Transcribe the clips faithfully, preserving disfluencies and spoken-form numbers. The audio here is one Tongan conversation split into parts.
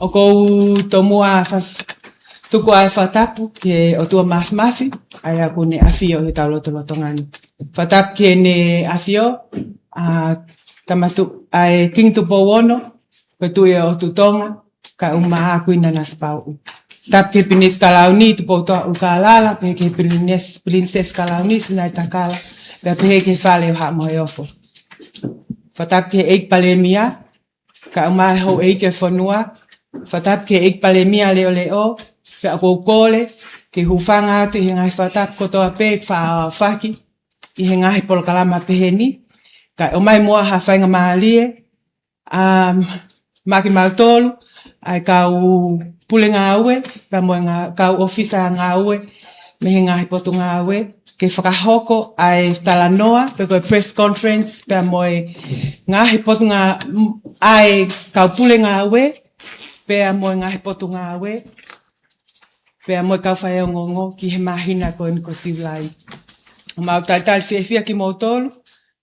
ʻOku ou tomuʻa fa-, tuku ʻa e fakatapu ki he ʻOtua Māfimafi, ʻa ia ʻoku ne ʻafio ʻi hotau lotolotonga ni. Fakatapu ki heʻene ʻafio, ʻa Tamatu-, ʻa e Kingi Tupou Ono, ko e Tuʻi ʻo e ʻOtu Tonga, kae ʻumaʻā ʻa Kuini Nanasipauʻu. Tapu ki he Pilinisi Kalauni, Tupoutoʻa ʻUlukālala, pehē ki he Pilinis-, Pilinisesi Kalauni, Sinaitakala, pea pehē ki he Fale ʻo Haʻa Moheofo. Fakatapu ki he ʻEiki Palēmia, kae ʻumaʻā e houʻeiki ʻo e fonua, fakatapu ki he ʻEiki Palēmia Leʻoleʻo, pea ʻoku ou kole ke u hūfanga atu ʻi he ngaahi fakatapu kotoa pē ʻoku faʻa aofaki ʻi he ngaahi polokalama pehē ni, kae ʻomai muʻa ha faingamālie, um, maʻa kimautolu, ʻa e kau pule ngāue, pea mo e ngā-, kau ʻōfisa ngāue, mei he ngaahi potungāue, ke fakahoko ʻa e talanoa, pe ko e press conference, pea mo e ngaahi potungā-, m-, ʻa e kau pule ngāue, pea mo e ngaahi potungāue, pea mo e kau faiongoongo ki he māhina ko eni ko Siulai. ʻOku mau talitali fiefia kimoutolu,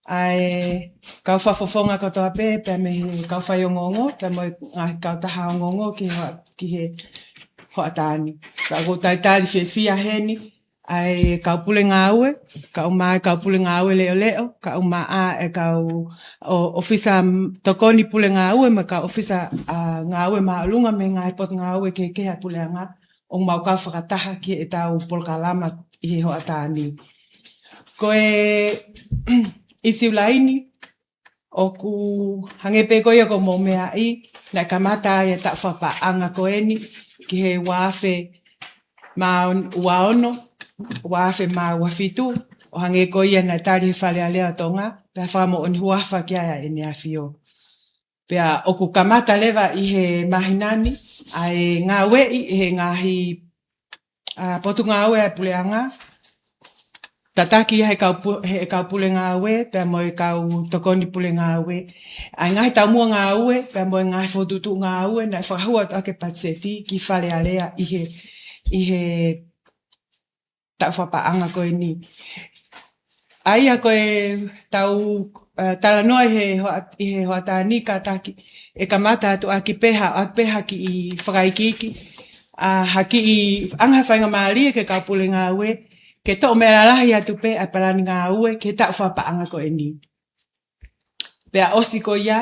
ʻa e kau fakafofonga kotoa pē, pea mei he kau faiongoongo, pea mo e ngaahi kautaha ongoongo ki he hoa-, ki he hoʻatā ni. Ka ʻoku ou talitali fiefia heni, ʻa e kau pule ngāue, kae ʻumaʻā e kau pule ngāue leʻoleʻo, kae ʻumaʻā e kau ʻo-, ʻōfisa m-, tokoni pule ngāue, mo e kau ʻōfisa, ʻa, ngāue māʻolunga mei he ngaahi potungāue kehekehe ʻa e puleʻanga, ʻoku mau kau fakataha ki heʻetau polokalama ʻi he hoʻatā ni. Ko e ʻi Siulai ni, ʻoku hangē pē ko ia ʻoku mou meaʻi, naʻe kamata ai e taʻu fakapaʻanga ko eni, ki he ua afe mā on-, ua ono, ua afe mā ua fitu, ʻo hangē ko ia naʻe tali he Fale Alea ʻo Tonga, pea fakamoʻoni huafa ki ai ʻa ʻEne ʻAfio. Pea ʻoku kamata leva ʻi he māhina ni, ʻa e ngāueʻi ʻe he ngaahi, ʻa, potungāue ʻa e puleʻanga, tataki ia he kau pu-, he kau pule ngāue, pea mo e kau tokoni pule ngāue. ʻA e ngaahi taumuʻa ngāue, pea mo e ngaahi fokotuʻutuʻu ngāue, naʻe fakahū atu ʻaki e patiseti ki Fale Alea ʻi he, ʻi he taʻu fakapaʻanga ko eni. ʻA ia ko e tau, ʻa, talanoa ʻi he hoa-, ʻi he hoʻatā ni kātaki ʻe kamata atu ʻaki pē ha, ʻaki pē ha kiʻi fakaikiiki, ʻa, ha kiʻi anga ha faingamālie ki he kau pule ngāue, ke toʻo meʻa lalahi atu pē ʻa e palani ngāue ki he taʻu fakapaʻanga ko eni. Pea ʻosi ko ia,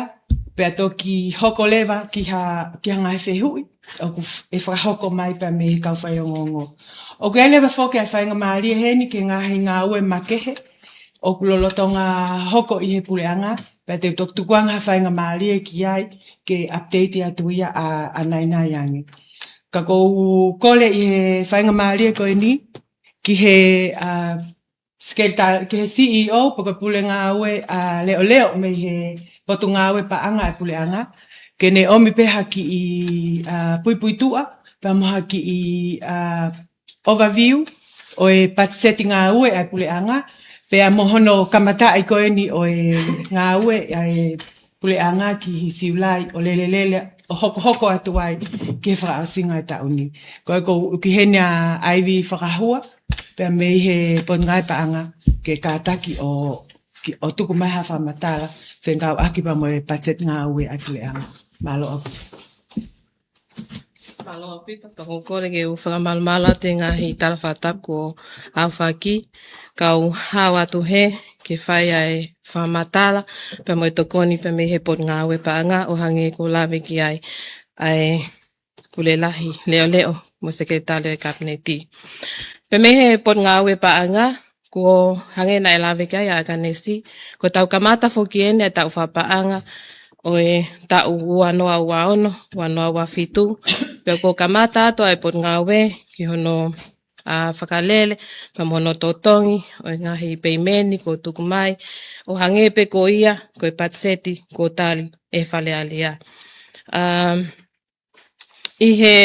pea toki hoko leva ki ha, ki ha ngaahi fehuʻi, ʻoku f-, ʻe fakahoko mai pea mei he kau faiongoongo. ʻOku ʻi ai leva foki ʻa e faingamālie heni ki he ngaahi ngāue makehe, ʻoku lolotonga hoko ʻi he puleʻanga, pea te u toki tukuange ha faingamālie ki ai, ke update atu ia ʻa, ʻa Nainai ange. Ka ʻoku ou kole ʻi he faingamālie ko eni, ki he, ʻa, Sekelitali, ki he C E O, pe ko e pule ngāue, ʻa, leʻoleʻo mei he potungāue paʻanga ʻa e puleʻanga, ke ne ʻomi pē ha kiʻi, ʻa, puipuituʻa, pea mo ha kiʻi, ʻa, overview ʻo e patiseti ngāue ʻa e puleʻanga, pea mo hono kamataʻi ko eni ʻo e ngāue ʻa e puleʻanga ki he Siulai ʻo lelelele ʻo hokohoko atu ai ki he fakaʻosinga ʻo e taʻu ni. Ko e ʻoku ou ʻuki heni ʻa Ivy Fakahua, pea mei he potungāue paʻanga ke kātaki ʻo, ki, ʻo tuku mai ha fakamatala, fekauʻaki pea mo e patiseti ngāue ʻa e puleʻanga. Mālō ʻaupito. Mālō ʻaupito, pea ʻoku ou kole ke u fakamalumalu atu e ngaahi tala fakatapu kuo aofaki, kau hao atu hē ke fai ʻa e fakamatala, pea mo e tokoni pea mei he potungāue paʻanga ʻo hangē ko e lave ki ai ʻa e Pule Lahi Leʻoleʻo mo e Sekelitali ʻo e Kapineti. Pea mei he potungāue paʻanga, kuo hangē naʻe lave ki ai ʻa ʻAkanesi, ko ʻetau kamata foki eni ʻa e taʻu fakapaʻanga ʻo e taʻu ua noa ua ono, ua noa ua fitu, pea kuo kamata atu ʻa e potungāue ki hono, ʻa, fakalele, pea mo hono totongi ʻo e ngaahi peimeni kuo tuku mai, ʻo hangē pē ko ia ko e patiseti kuo tali ʻe Fale Alea. Um, ʻI he,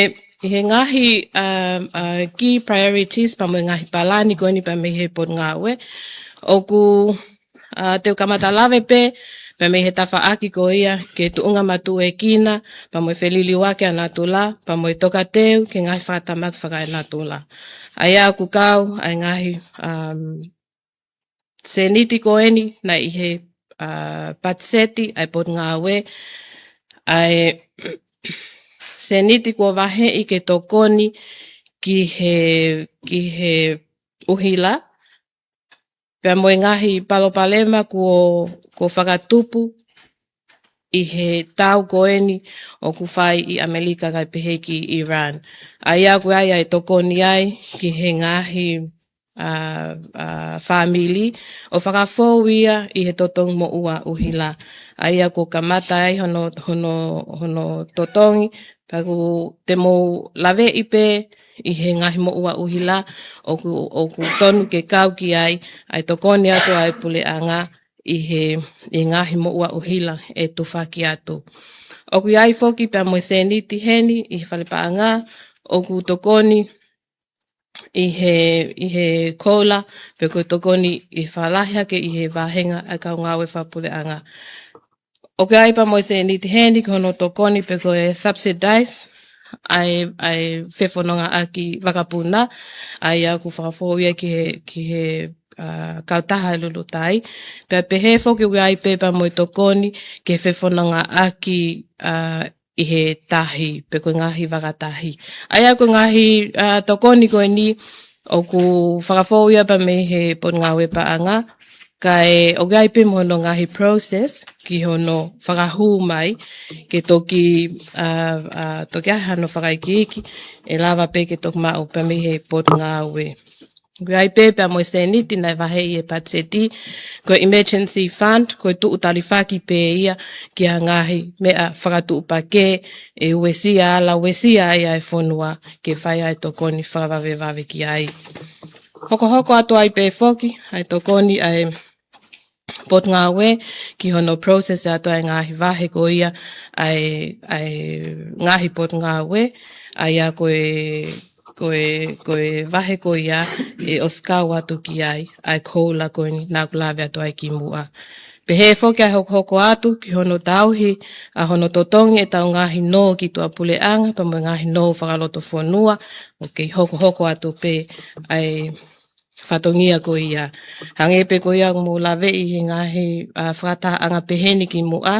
ʻi he ngaahi, um, uh, key priorities pea mo e ngaahi palani ko eni pea mei he potungāue, ʻoku, uh, te u kamata lave pē pea mei he tafaʻaki ko ia ki he tuʻunga matuʻuekina, pea mo e feliliuaki ʻa natula, pea mo e tokateu ki he ngaahi fakatamaki fakaenatula. ʻA ia ʻoku kau ʻa e ngaahi, um, sēniti ko eni naʻe ʻi he, ʻa, patiseti ʻa e potungāue, ʻa e sēniti kuo vaheʻi ke tokoni ki he, ki he ʻuhila, pea mo e ngaahi palopalema kuo, kuo fakatupu ʻi he tau ko eni ʻoku fai ʻi ʻAmelika kae pehē ki Iran. ʻA ia ʻoku ʻi ai ʻa e tokoni ai ki he ngaahi, ʻa, ʻa, fāmili ʻo fakafou ia ʻi he totongi moʻua ʻuhila. ʻA ia kuo kamata ai hono, hono, hono totongi, pea ʻoku te mou laveʻi pē ʻi he ngaahi moʻua ʻuhila ʻoku, ʻoku tonu ke kau ki ai, ʻa e tokoni atu ʻa e puleʻanga ʻi he, ʻi he ngaahi moʻua ʻuhila ʻe tufaki atu. ʻOku ʻi ai foki pea mo e sēniti heni ʻi he fale paʻanga ʻoku tokoni ʻi he, ʻi he koula, pe ko e tokoni ʻi he fakalahi hake ʻi he vāhenga ʻa e kau ngāue fakapuleʻanga. ʻOku ʻi ai pea mo e sēniti heni ki hono tokoni pe ko e subsidize ʻa e, ʻa e fefonongaʻaki vakapuna, ʻa ia ʻoku fakafou ia ki he, ki he, ʻa, kautaha ʻa e Lulutai. Pea pehē foki ʻoku ʻi ai pē pea mo e tokoni ki he fefonongaʻaki, ʻa, ʻi he tahi, pe ko e ngaahi vaka tahi. ʻA ia ko e ngaahi, ʻa, tokoni ko eni ʻoku fakafou ia pea mei he Potungāue Paʻanga, kae ʻoku ʻi ai pē mo hono ngaahi process ki hono fakahū mai, ke toki, ʻa, ʻa, toki ʻai hano fakaikiiki, ʻe lava pē ke toki maʻu pea mei he Potungāue. ʻOku ʻi ai pē pea mo e sēniti naʻe vaheʻi ʻe he patiseti, ko e emergency fund, ko e tuʻu talifaki pē ia ki ha ngaahi meʻa fakatuʻupakē ʻe uesia, ala uesia ai ʻa e fonua ke fai ʻa e tokoni fakavavevave ki ai. Hokohoko atu ai pē foki ʻa e tokoni ʻa e Potungāue ki hono process atu ʻa e ngaahi vahe ko ia ʻa e, ʻa e ngaahi Potungāue, ʻa ia ko e, ko e, ko e vahe ko ia ʻe ʻosi kau atu ki ai ʻa e koula ko eni naʻa ku lave atu ai kimuʻa. Pehē foki ʻa e hokohoko atu ki hono tauhi ʻa hono totongi ʻetau ngaahi nō ki tuʻapuleʻanga pea mo e ngaahi nō fakalotofonua, ʻoku kei hokohoko atu pē ʻa e fatongia ko ia. Hangē pē ko ia ʻoku mou laveʻi he ngaahi, ʻa, fakatahaʻanga pehē ni kimuʻa,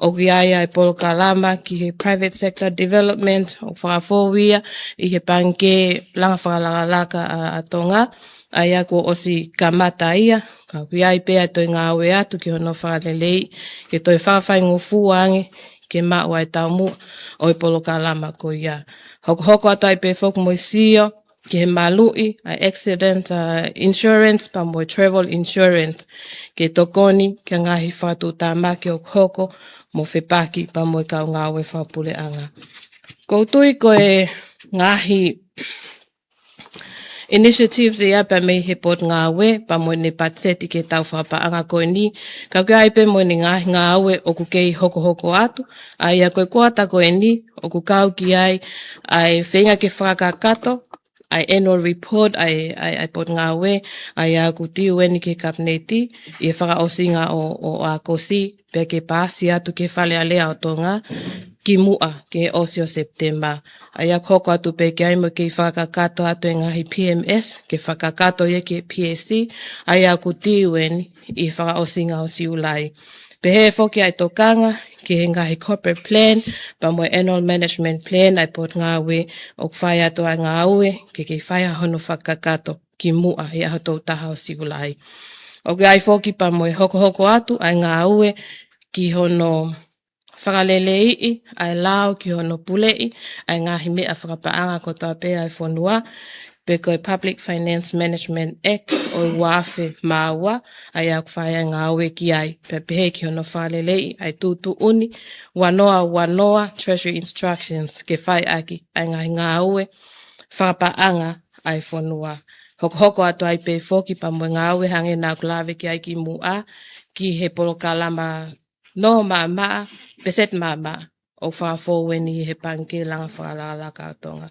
ʻoku ʻi ai ʻa e polokalama ki he private sector development, ʻoku fakafou ia ʻi he Pangikē Langa Fakalakalaka ʻa, ʻa Tonga, ʻa ia kuo ʻosi kamata ia, ka ʻoku ʻi ai pē ʻa e toe ngāue atu ki hono fakaleleiʻi, ke toe fakafaingofua ange ke maʻu ʻa e taumuʻa ʻo e polokalama ko ia. Hokohoko atu ai pē foki mo e sio ki he maluʻi ʻa e accident, ʻa, insurance pea mo e travel insurance, ke tokoni ki he ngaahi fakatuʻutāmaki ʻoku hoko mo fepaki pea mo e kau ngāue fakapuleʻanga. ʻOku ou tui ko e ngaahi initiatives ia pea mei he Potungāue pea mo ʻene patiseti ki he tau fakapaʻanga ko eni, ka ʻoku ʻi ai pē mo ʻene ngaahi ngāue ʻoku kei hokohoko atu, ʻa ia ko e kuata ko eni ʻoku kau ki ai ʻa e feinga ke fakakakato ʻa e annual report ʻa e, ʻa e, ʻa e Potungāue, ʻa ia ʻoku tiu eni ki he Kapineti ʻi he fakaʻosinga ʻo, ʻo ʻAokosi, pea ke paasi atu ki he Fale Alea ʻo Tonga kimuʻa ki he ʻosi ʻo Sepitema. ʻA ia ʻoku hoko atu pē ki ai mo e kei fakakakato atu e ngaahi P M S, ke fakakakato ia ki he P S C, ʻa ia ʻoku tiu eni ʻi he fakaʻosinga ʻo Siulai. Pehē foki ʻa e tokanga ki he ngaahi corporate plan pea mo e annual management plan ʻa e Potungāue, ʻoku fai atu ʻa e ngāue ke kei fai ʻa hono fakakakato kimuʻa ʻi he ʻaho tolu taha ʻo Siulai. ʻOku ʻi ai foki pea mo e hokohoko atu ʻa e ngāue ki hono fakaleleiʻi ʻa e lao ki hono puleʻi ʻa e ngaahi meʻa fakapaʻanga kotoa pē ʻa e fonua, pe ko e Public Finance Management Act ʻo e ua afe mā ua, ʻa ia ʻoku fai ʻa e ngāue ki ai, pea pehē ki hono fakaleleiʻi ʻa e tuʻutuʻuni ua noa ua noa Treasury Instructions ke fai ʻaki ʻa e ngaahi ngāue fakapaʻanga ʻa e fonua. Hokohoko atu ai pē foki pea mo e ngāue hangē naʻa ku lave ki ai kimuʻa ki he polokalama nō maʻamaʻa, peseti maʻamaʻa, ʻoku fakafou eni he Pangikē Langa Fakalakalaka ʻo Tonga.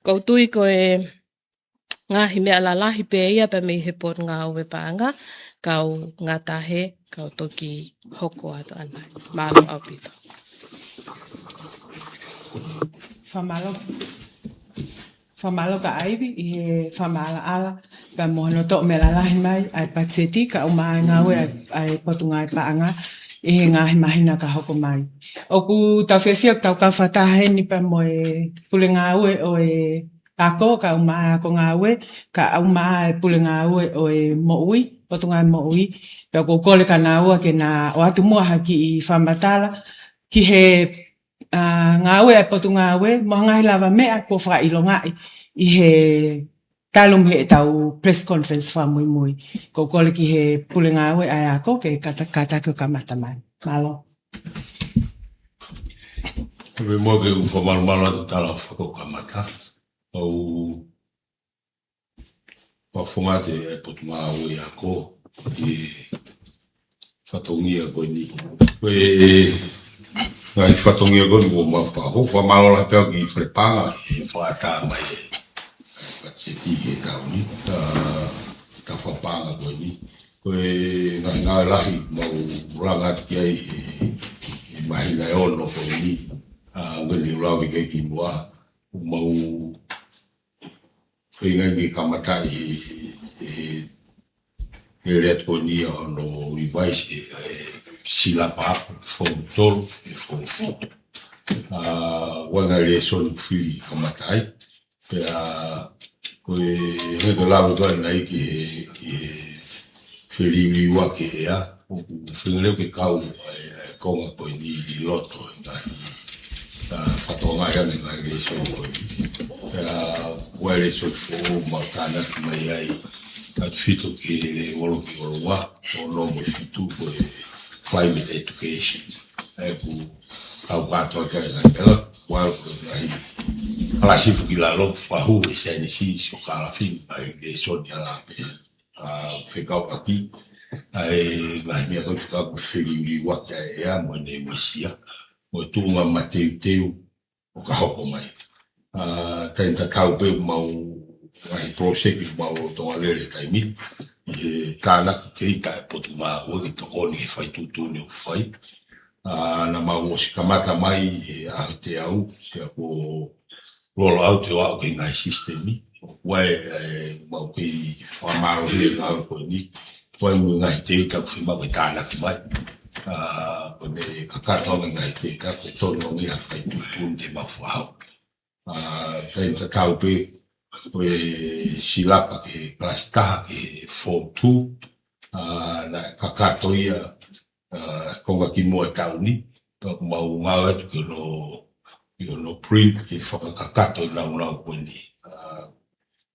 ʻOku ou tui ko e ngaahi meʻa lalahi pē ia pea mei he Potungāue Paʻanga, kau ngata hē, kau toki hoko atu ʻanai. Mālō ʻaupito. Fakamālō. Fakamālō kia ʻAivi ʻi he fakamaʻalaʻala, pea mo hono toʻo meʻa lalahi mai ʻa e patiseti, kae ʻumaʻā e ngāue ʻa e, ʻa e Potungāue Paʻanga, ʻi he ngaahi māhina ka hoko mai. ʻOku tau fiefia ʻoku tau kau fakataha heni pea mo e pule ngāue ʻo e ako, kae ʻumaʻā e ako ngāue, kae ʻumaʻā e pule ngāue ʻo e moʻui, Potungāue Moʻui, pea ʻoku ou kole kia naua ke na ʻoatu muʻa ha kiʻi fakamatala ki he, ʻa, ngāue ʻa e Potungāue, mo e ngaahi lavameʻa kuo fakaʻilongaʻi ʻi he talu mei heʻetau press conference fakamuimui. ʻOku ou kole ki he pule ngāue ʻa e ako ke kāta-, kātaki ʻo kamata mai. Mālō. Pea mo ke u fakamalumalu atu tala fakakamata. ʻOku ou fakafofonga atu e Potungāue Ako ʻi he fatongia ko eni. Ko e ngaahi fatongia ko eni ʻoku mau fakahoko, fakamālō lahi pē au ki Fale Paʻanga he fakaʻatā mai e patiseti he taʻu ni, ʻa, taʻu fakapaʻanga ko eni. Ko e ngaahi ngāue lahi mau langa atu ki ai he, he māhina ʻe ono ko eni, ʻa, ʻoku ne u lave ki ai kimuʻa, ʻoku mau feinga ke kamataʻi e, e, e lele atu ko eni ʻa hono revise e, e silapa form tolu, e form fitu. ʻA, ʻoku ʻi ai e ngaahi lēsoni ʻoku fili kamata ai. Pea, ko e, he ko e lave ko eni ki he, ki he feliliuaki ʻa e ʻea, ʻoku feinga leva ke kau ʻa e, ʻa e konga ko eni ʻi loto ʻi he ngaahi, ʻa, fakatokangaʻi ʻa e ngaahi lēsoni ko eni. Pea, ʻoku ʻi ai e lēsoni foʻou ʻoku mau tānaki mai ai, tautefito ki he lēvolo ki ʻolunga, ono mo e fitu ko e climate education. ʻA ia ʻoku tau kātoa ki ai e ngaahi meʻa, ʻoku ʻi ai e ngaahi kalasi foki ʻi lalo, fakahū e saienisi, siokālafi, ʻa e lēsoni ʻa la pē. ʻA, fekauʻaki ʻa e ngaahi meʻa ko eni fekauʻaki mo e feliliuaki ʻa e ʻea mo ʻene uesia, mo e tuʻunga mateuteu ʻoka hoko mai. ʻA, taimi tatau pē ʻoku mau ngaahi project ʻoku mau lolotonga lele taimi ni, ʻi he tānaki data ʻa e Potungāue ke tokoni ki he fai tuʻutuʻuni ʻoku fai. ʻA, naʻa mau ʻosi kamata mai he ʻaho teau, pea kuo roll out ʻo aʻu ki he ngaahi sisitemi. ʻOku ʻi ai, ʻe, mau kei fakamālohi e ngāue ko eni. Fai mo e ngaahi data ʻoku fiemaʻu ke tānaki mai. ʻA, ko ʻene kakato ange e ngaahi data, ko e tonu ange ʻa e fai tuʻutuʻuni te mau fakahoko. ʻA, taimi tatau pē, ko e silapa ki he kalasi taha ki he form two, ʻa, naʻe kakato ia, ʻa, konga kimuʻa taʻu ni, pea ʻoku mau ngāue atu ki hono, ki hono print ke fakakakato e nāunau ko eni. ʻA,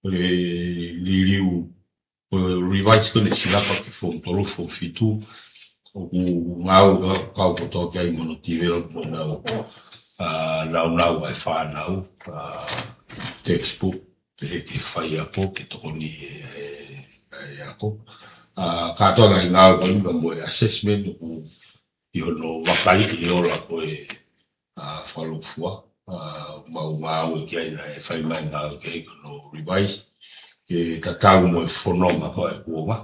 ko e liliu, ko e revise ko eni e silapa ki he form tolu, form fitu, ʻoku ngāue ka, kau kotoa ki ai mo hono develop mo ʻenau, ʻa, nāunau ʻa e fānau, ʻa, textbook, pehē ki he faiako, ke tokoni e, e, e ako. ʻA, kātoa e ngaahi ngāue ko eni pea mo e assessment ʻoku ʻi hono vakaiʻi e ola ko e, ʻa, fakalūkufua. ʻA, mau ngāue ki ai naʻe fai mai ngāue ki ai ko hono revise. Ke tatau mo e fononga ko ē kuonga.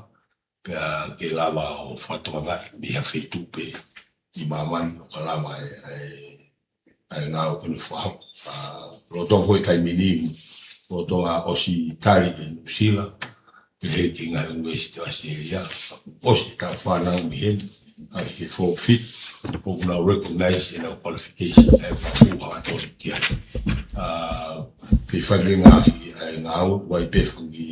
Pea ke lava ʻo fakatokangaʻi mei ha feituʻu pē ʻi māmani ʻoka lava e, e, ʻa e ngāue ko eni ʻo fakahoko. ʻA, lolotonga foʻi taimi ni, lolotonga ʻosi tali ʻe Nuʻusila, pehē ki he ngaahi ʻunivēsiti ʻAositelēlia, ʻosi ʻetau fānau mei heni, ʻa, ki he form fitu, ʻoku nau recognize ʻenau qualification, ʻa e fakafuʻu hakatonutonu ki ai. ʻA, pea fai pē ngaahi, ʻa e ngāue, ʻoku ʻi ai pē foki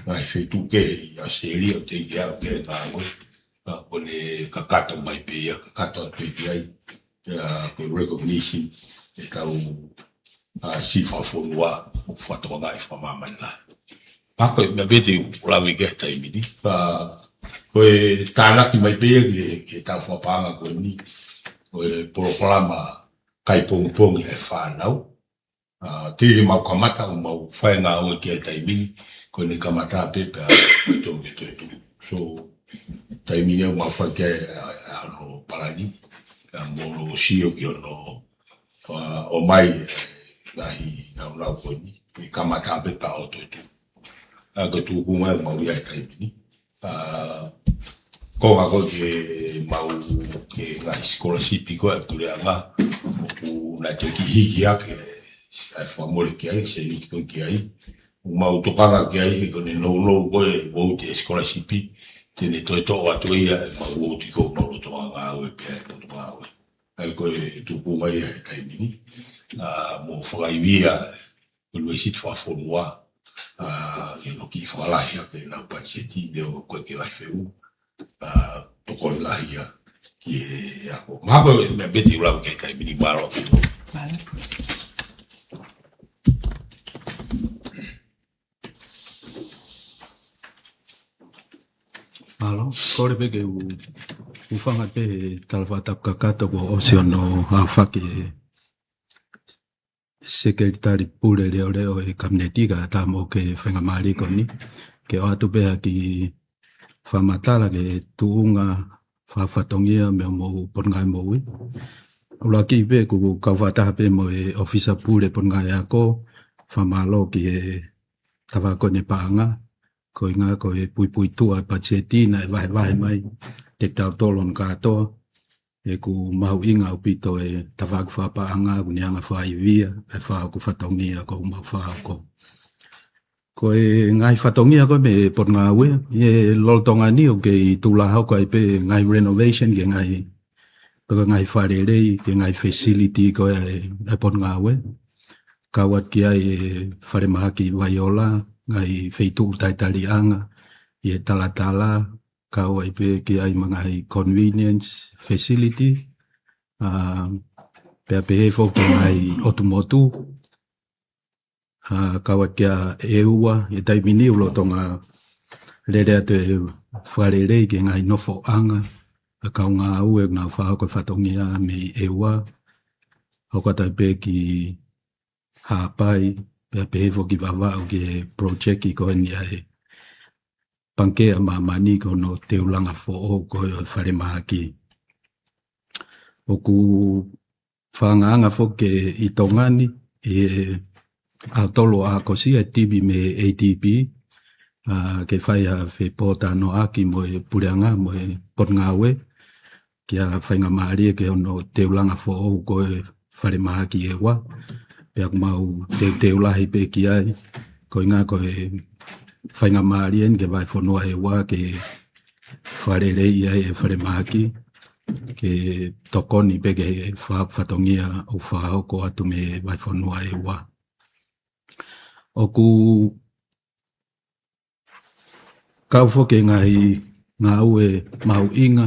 ngaahi feituʻu kehe ʻi ʻAositelēlia, ʻoku teʻeki ke aʻu ki ai e ngāue, ʻa, ko ʻene kakato mai pē ia, kakato atu pē ki ai, ʻa, ko e recognition ʻetau, ʻa, siʻi fakafonua ʻoku fakatokangaʻi fakamāmani lahi. Pea ko e meʻa pē te u lave ki ai he taimi ni. Pea ko e tānaki mai pē ia ki he, ki he taʻu fakapaʻanga ko eni, ko e polokalama kai pongipongi ʻa e fānau. ʻA, tili mau kamata ʻo mau fai e ngāue ki ai he taimi ni, ko ʻene kamata pē pea ʻoku tonu ke toetuʻu. So, taimi ni ʻoku mau fai ki ai ʻa, ʻa hono palani, ʻa, mo hono sio ki hono, ʻa, ʻomai e ngaahi nāunau ko eni, ʻe kamata pē pea ʻoku toetuʻu. ʻA, ko e tūkunga ʻoku mau ʻi ai he taimi ni. ʻA, ko e ngaahi ko ē ke mau ki he ngaahi sikolasipi ko ē ʻa e puleʻanga, ʻoku nau toe kiʻi hiki hake ʻa e fakamole ki ai, sēniti ko ē ki ai. ʻOku mau tokanga ki ai he ko ʻene nounou ko ē e vouti e sikolasipi, te ne toe toʻo atu ia ʻemau oti ko ʻemau lotolotonga ngāue pea ʻe Potungāue. ʻA ia ko e tuʻunga ia he taimi ni. ʻA, mo fakaivia ʻa e Lēsisita Fakafonua, ʻa, ke ne kiʻi fakalahi ʻa ʻenau patiseti, neongo ko e kiʻi lahi feʻunga, ʻa, tokoni lahi ia ki he ako. Mahalo ko e meʻa pē te u lau ki he taimi ni, mālō ʻaupito. Mālō, kole pē ke u, u hūfanga pē he tala fakatapu kakato kuo ʻosi hono aofaki ʻe he Sekelitali Pule Leʻoleʻo ʻo e Kapineti, kae ʻatā mo au ke faingamālie ko eni ke ʻoatu pē ha kiʻi fakamatala ki he tuʻunga fakafatongia mei hoʻomou Potungāue Moʻui. ʻUluaki pē ʻoku kau fakataha pē mo e ʻOfisa Pule Potungāue Ako, fakamālō ki he tafaʻaki ko eni paʻanga, koeʻuhinga ko e puipuituʻa e patiseti naʻe vahevahe mai kiate kitautolu hono kātoa. ʻOku mahuʻinga ʻaupito e tafaʻaki fakapaʻanga, ʻoku ne hanga fakaivia e fakafatongia ʻoku mau fakahoko. Ko e ngaahi fatongia ko ē mei he Potungāue, ʻi he lolotonga ni ʻoku kei tuʻu lāhoko ai pē ngaahi renovation ki he ngaahi, pe ko e ngaahi fakalelei, ki he ngaahi facility ko ē ʻa e, ʻa e Potungāue. Kau atu ki ai e falemahaki Vaiola, ngaahi feituʻu talitaliʻanga ʻi he talatala, kau ai pē ki ai mo e ngaahi convenience facility, ʻa, pea pehē foki ki he ngaahi ʻotu motu, ʻa, kau atu kia ʻEua, ʻi he taimi ni ʻoku lolotonga lele atu e fakalelei ki he ngaahi nofoʻanga ʻa e kau ngāue ʻoku nau fakahoko e fatongia mei ʻEua. Hoko atu ai pē ki Haʻapai, pea pehē foki Vavaʻu ki he project ko eni ʻa e Pangikē ʻa Māmani, ko hono teulanga foʻou ko ē ʻo e falemahaki. ʻOku fakaangaanga foki ʻi Tonga ni, ʻi he ʻaho tolu ʻo ʻAokosi, e timi mei he A D B, ʻa, ke fai ha fepōtalanoaʻaki mo e puleʻanga, mo e Potungāue, ki ha faingamālie ki hono teulanga foʻou ko ē falemahaki ʻEua. Pea ʻoku mau teuteu lahi pē ki ai, koeʻuhinga ko e faingamālie eni ki he vahefonua ʻEua ke fakaleleiʻi ai e falemahaki, ke tokoni pē ki he fakafatongia ʻoku fakahoko atu mei he vahefonua ʻEua. ʻOku kau foki e ngaahi ngāue mahuʻinga,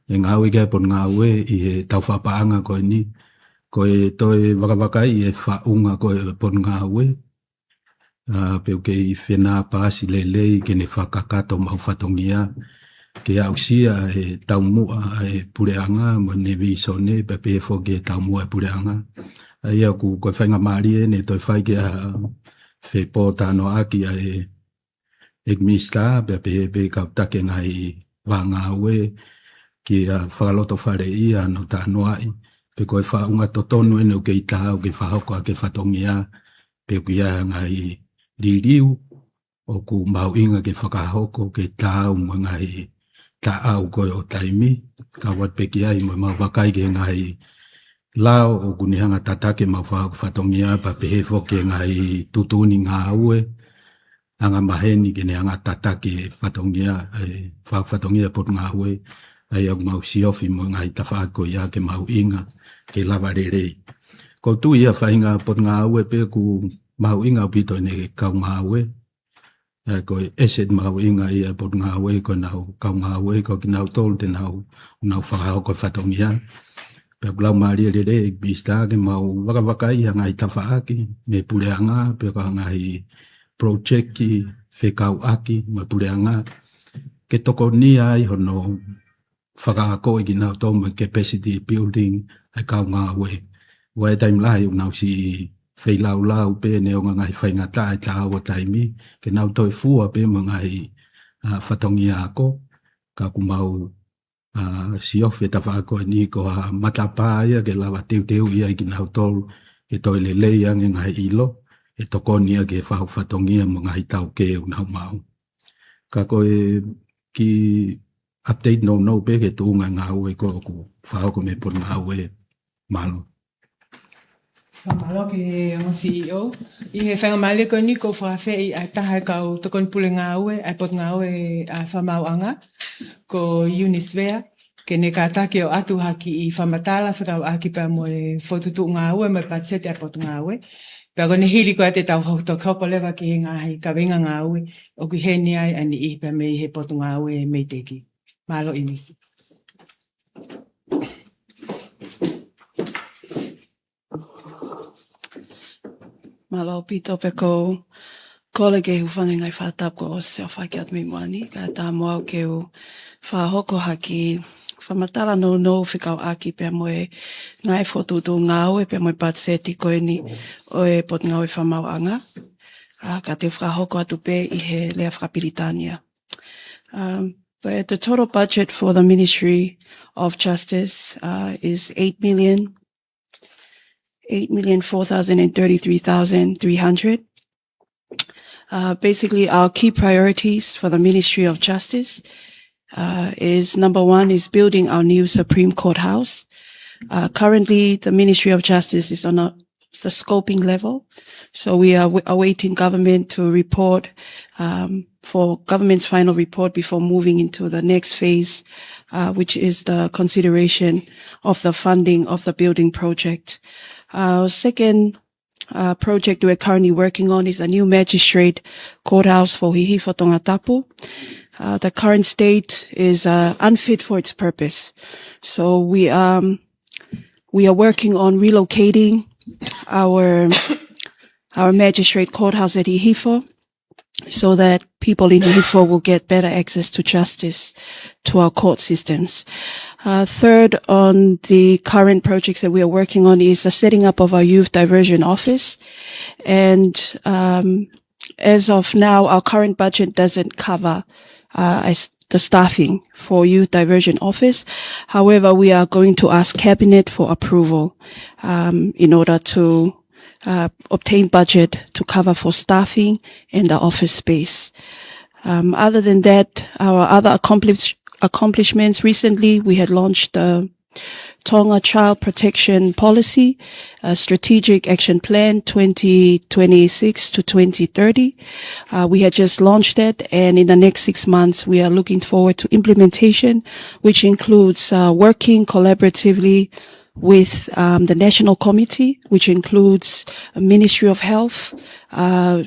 e ngāue ki ai e Potungāue ʻi he tau fakapaʻanga ko eni, ko e toe vakavakaiʻi e faʻunga ko ē ʻo e Potungāue, ʻa, pea ʻoku kei fenāpasi lelei ke ne fakakakato homau fatongia, ke aʻusia e taumuʻa ʻa e puleʻanga mo ʻene vīsone, pea pehē foki e taumuʻa ʻa e puleʻanga. ʻA ia ʻoku, ko e faingamālie eni ʻe toe fai ki ai ha fepōtalanoaʻaki ʻa e ʻEiki Minisitā, pea pehē pē kau taki e ngaahi vā ngāue, ki ha fakalotofaleʻi ʻa hono talanoaʻi, pe ko e faʻunga totonu eni ʻoku kei taau ke fakahoko ʻaki e fatongia, pe ʻoku ʻi ai ha ngaahi liliu ʻoku mahuʻinga ke fakahoko ke taau mo e ngaahi taʻau ko ē ʻo taimi, kau atu pē ki ai mo ʻemau vakai ki he ngaahi lao ʻoku ne hanga tataki ʻemau fakahoko fatongia, pea pehē foki e ngaahi tuʻutuʻuni ngāue, angamaheni ke ne hanga tataki e fatongia, e fakafatongia Potungāue, ʻa ia ʻoku mau siofi mo e ngaahi tafaʻaki ko ia ke mahuʻinga, ke lava lelei. ʻOku ou tui ʻa e faʻahinga Potungāue pē ʻoku mahuʻinga ʻaupito ʻene kau ngāue, ʻa ia ko e asset mahuʻinga ia ʻa e Potungāue ko ʻenau kau ngāue, ko kinautolu te nau, nau fakahoko e fatongia. Pea ʻoku laumālie lelei e ʻEiki Minisitā ke mau vakavakaiʻi ha ngaahi tafaʻaki mei he puleʻanga, pe ko ha ngaahi project fekauʻaki mo e puleʻanga, ke tokonia ai hono fakaakoʻi kinautolu mo e capacity building ʻa e kau ngāue. ʻOku ʻi ai e taimi lahi ʻoku nau siʻi feilaulau pē neongo e ngaahi faingataʻa ʻi he taʻau ʻo taimi, ke nau toe fua pē mo e ngaahi, ʻa, fatongia ako, ka ʻoku mau, ʻa, siofi e tafaʻaki ko eni ko ha matapā ia ke lava teuteuʻi ai kinautolu, ke toe lelei ange e ngaahi ʻilo, ʻe tokoni ia ki he fakafatongia mo e ngaahi taukei ʻoku nau maʻu. Ka ko e kiʻi update nounou pē ki he tuʻunga ngāue ko ē ʻoku fakahoko mei he Potungāue. Mālō. Fakamālō ki he ongo C E O. ʻI he faingamālie ko eni ʻoku ou fakaafeʻi ʻa e taha e kau tokoni pule ngāue ʻa e Potungāue ʻa e Fakamaauʻanga, ko Eunice Vea, ke ne kātaki ʻo ʻoatu ha kiʻi fakamatala fekauʻaki pea mo e fokotuʻutuʻu ngāue mo e patiseti ʻa e Potungāue. Pea ko ʻene hili ko ia te tau ho-, toki hoko leva ki he ngaahi kaveinga ngāue ʻoku ʻi heni ai ʻa e niʻihi pea mei he Potungāue MEIDECC. Mālō Eunice. Mālō ʻaupito pea ʻoku ou kole ke u hūfanga he ngaahi fakatapu kuo ʻosi ʻohake atu mei muʻa ni, kae ʻatā mo au ke u fakahoko ha kiʻi fakamatala nounou fekauʻaki pea mo e ngaahi fokotuʻutuʻu ngāue pea mo e patiseti ko eni ʻo e Potungāue Fakamaauʻanga. ʻA, ka te u fakahoko atu pē ʻi he lea fakapilitānia. Um, but the total budget for the Ministry of Justice, uh, is eight million, eight million four thousand and thirty-three thousand three hundred. Uh, basically, our key priorities for the Ministry of Justice, uh, is number one is building our new Supreme Courthouse. Uh, currently, the Ministry of Justice is on a, the scoping level. So we are wa-, awaiting government to report, um, for government's final report before moving into the next phase, uh, which is the consideration of the funding of the building project. Uh, second, uh, project we're currently working on is a new magistrate courthouse for Hihifo Tongatapu. Uh, the current state is, uh, unfit for its purpose. So we, um, we are working on relocating our, our magistrate courthouse at Hihifo so that people in Hihifo will get better access to justice, to our court systems. Uh, third, on the current projects that we are working on is the setting up of our youth diversion office. And, um, as of now, our current budget doesn't cover, uh, as the staffing for youth diversion office. However, we are going to ask cabinet for approval, um, in order to, uh, obtain budget to cover for staffing and the office space. Um, other than that, our other accomplish-, accomplishments, recently we had launched the Tonga Child Protection Policy, a Strategic Action Plan twenty twenty-six to twenty thirty. Uh, we had just launched that, and in the next six months, we are looking forward to implementation, which includes, uh, working collaboratively with, um, the National Committee, which includes a Ministry of Health, uh,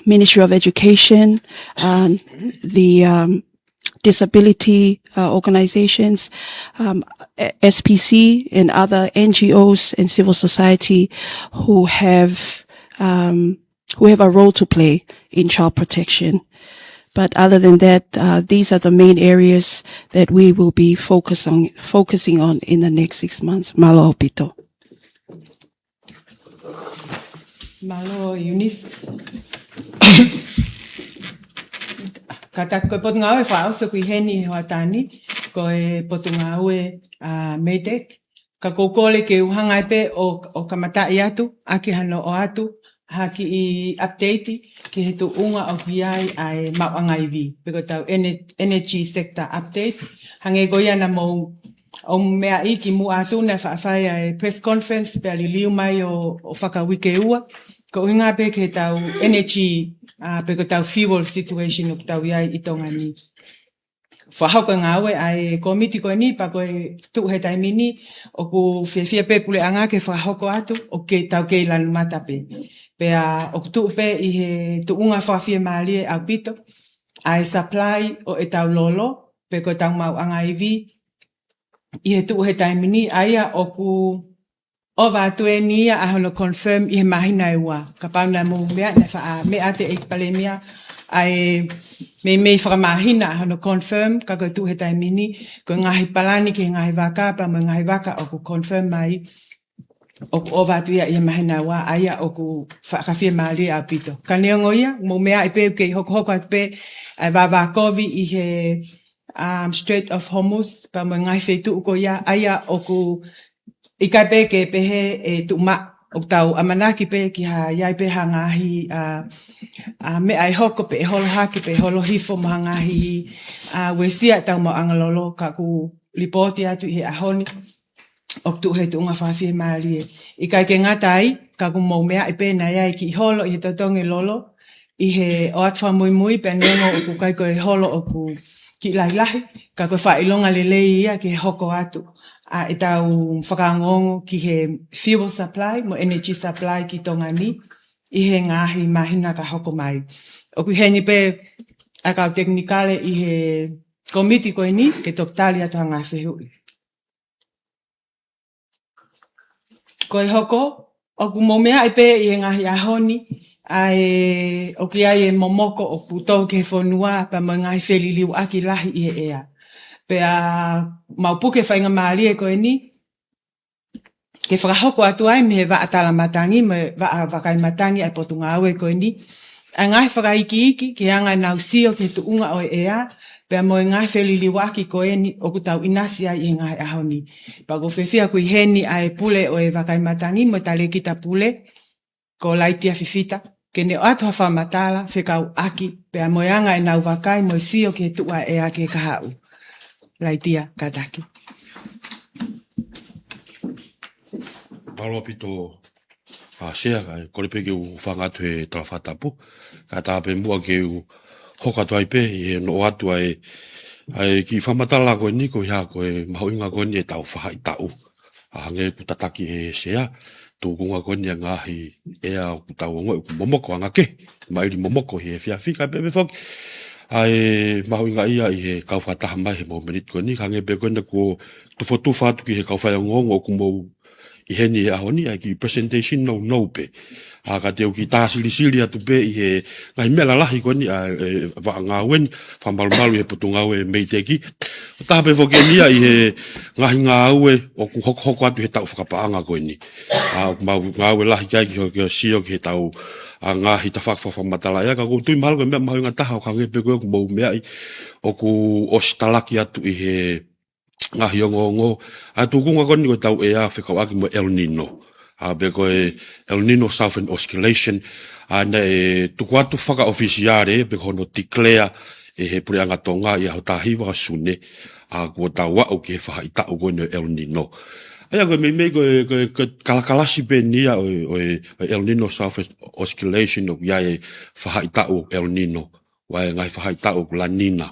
Ministry of Education, um, the, um, disability, uh, organizations, um, a-, S P C and other N G Os and civil society who have, um, who have a role to play in child protection. But other than that, uh, these are the main areas that we will be focus on, focusing on in the next six months. Mālō ʻaupito. Mālō Eunice. Kātaki ko e Potungāue fakaʻosi ʻoku ʻi heni he hoʻatā ni, ko e Potungāue, ʻa, MEIDECC. Ka ʻoku ou kole ke u hanga ai pē ʻo, ʻo kamataʻi atu, ʻaki hano ʻoatu ha kiʻi update ki he tuʻunga ʻoku ʻi ai ʻa e maʻuʻanga ivi, pe ko ʻetau ene-, energy sector update. Hangē ko ia naʻa mou ʻo meʻa ʻi ki muʻa atu naʻe faʻa fai ʻa e press conference pea liliu mai ʻo, ʻo fakauike ua. Ko e ʻuhinga pē ki heʻetau energy, ʻa, pe ko ʻetau fuel situation ʻoku tau ʻi ai ʻi Tonga ni. Fakahoko e ngāue ʻa e kōmiti ko eni pea ko e tuʻu he taimi ni ʻoku fiefia pē puleʻanga ke fakahoko atu ʻoku kei tau kei lanu mata pē. Pea ʻoku tuʻu pē ʻi he tuʻunga fakafiemālie ʻaupito ʻa e supply ʻo ʻetau lolo, pe ko ʻetau maʻuʻanga ivi, ʻi he tuʻu he taimi ni, ʻa ia ʻoku ʻova atu eni ia ʻa hono confirm ʻi he māhina ʻe ua. Kapau naʻa mou meʻa, naʻe faʻa meʻa atu e ʻEiki Palēmia ʻa e meimei fakamāhina ʻa hono confirm, ka ko e tuʻu he taimi ni, ko e ngaahi palani ki he ngaahi vaka, pea mo e ngaahi vaka ʻoku confirm mai, ʻoku ʻova atu ia ʻi he māhina ʻe ua, ʻa ia ʻoku fakafiemālie ʻaupito. Ka neongo ia, mou meʻa ai pē ʻoku kei hokohoko atu pē ʻa e vāvākovi ʻi he, um, Strait of Hormuz, pea mo e ngaahi feituʻu ko ia, ʻa ia ʻoku ʻikai pē ke pehē ʻe tuʻu maʻu, ʻoku tau ʻamanaki pē ki ha ʻi ai pē ha ngaahi, ʻa, ʻa, meʻa ʻe hoko pe ʻe holo hake pe ʻe holo hifo mo ha ngaahi, ʻa, uesia ʻetau maʻuʻanga lolo, ka ʻoku lipooti atu ʻi he ʻaho ni ʻoku tuʻu he tuʻunga fakafiemālie. ʻIkai ke ngata ai, ka ʻoku mou meaʻi pē naʻe ʻi ai e kiʻi holo ʻi he totongi lolo, ʻi he ʻoatu fakamuimui pea neongo ʻoku ʻikai ko e holo ʻoku kiʻi lahilahi, ka ko e fakaʻilonga lelei ia ke hoko atu ʻa ʻetau fakaongoongo ki he fuel supply mo energy supply ki Tonga ni ʻi he ngaahi māhina ka hoko mai. ʻOku ʻi heni pē ʻa e kau tekinikale ʻi he kōmiti ko eni ke toki tali atu ha ngaahi fehuʻi. Ko e hoko, ʻoku mou meaʻi pē ʻi he ngaahi ʻaho ni, ʻa e ʻoku ʻi ai e momoko ʻoku tō ki he fonua, pea mo e ngaahi feliliuaki lahi ʻi he ʻea. Pea mau puke faingamālie ko eni, ke fakahoko atu ai mei he vaʻa talamatangi, mo e vaʻa vakai matangi ʻa e potungāue ko eni, ʻa e ngaahi fakaikiiki, ki he anga ʻenau sio ki he tuʻunga ʻo e ʻea, pea mo e ngaahi feliliuaki ko eni ʻoku tau ʻinasi ai ʻi he ngaahi ʻaho ni. Pea ʻoku ou fiefia ʻoku ʻi heni ʻa e pule ʻo e vakai matangi mo e talēkita pule, ko Laitia Fifita, ke ne ʻoatu ha fakamatala fekauʻaki, pea mo e anga ʻenau vakai mo e sio ki he tuʻu ʻa e ʻea ki he kahaʻu. Laitia, kātaki. Mālō ʻaupito, ʻa, Sea, kae kole pē ke u hūfanga atu he talafakatapu. Kae ʻatā pē muʻa ke u hoko atu ai pē ʻi he ʻoatu ʻa e, ʻa e kiʻi fakamatala ko eni ko e hā ko e mahuʻinga ko eni ʻetau faʻahitaʻu. ʻA, hangē ʻoku tataki ʻe he Sea, tūkunga ko eni ʻa e ngaahi ʻea ʻoku tau ongoʻi ʻoku momoko anga kehe, maʻili momoko he efiafi kae pehē foki ʻa e mahuʻinga ia ʻi he kau fakataha mai he momeniti ko eni, hangē pē ko eni kuo tufotufa atu ki he kau faiongoongo ʻoku mou ʻi heni he ʻaho ni, ʻa e kiʻi presentation nounou pē. ʻA, ka te u kiʻi tā silisili atu pē ʻi he ngaahi meʻa lalahi ko eni, ʻa e, e, vaʻa ngāue ni, fakamalumalu ʻi he potungāue MEIDECC. ʻO taha pē foki eni ia ʻi he ngaahi ngāue ʻoku hokohoko atu he taʻu fakapaʻanga ko eni. ʻA, ʻoku mau ngāue lahi ki ai ki ho-, ki hoʻo sio ki he tau, ʻa, ngaahi tafaʻaki fakamatala ʻea, ka ʻoku ou tui mahalo ko e meʻa mahuʻinga taha ʻoku hangē pē ko ē ʻoku mou meaʻi ʻoku ʻosi talaki atu ʻi he ngaahi ongoongo. ʻA e tūkunga ko eni ko ʻetau ʻea fekauʻaki mo e El Nino. ʻA, pe ko e El Nino Southern Oscillation. ʻA, naʻe tuku atu fakaʻofisiale, pe ko hono declare ʻe he Puleʻanga Tonga ʻi he ʻaho taha hiva ʻo Sune. ʻA, kuo tau aʻu ki he faʻahitaʻu ko eni ʻo e El Nino. ʻA ia ko e meimei ko e, ko e, ko e kalakalasi pē eni ia ʻo e, ʻo e, ʻo e El Nino Southern Oscillation ʻoku ʻi ai e faʻahitaʻu ʻo e El Nino. ʻOku ʻi ai e ngaahi faʻahitaʻu ʻoku La Nina.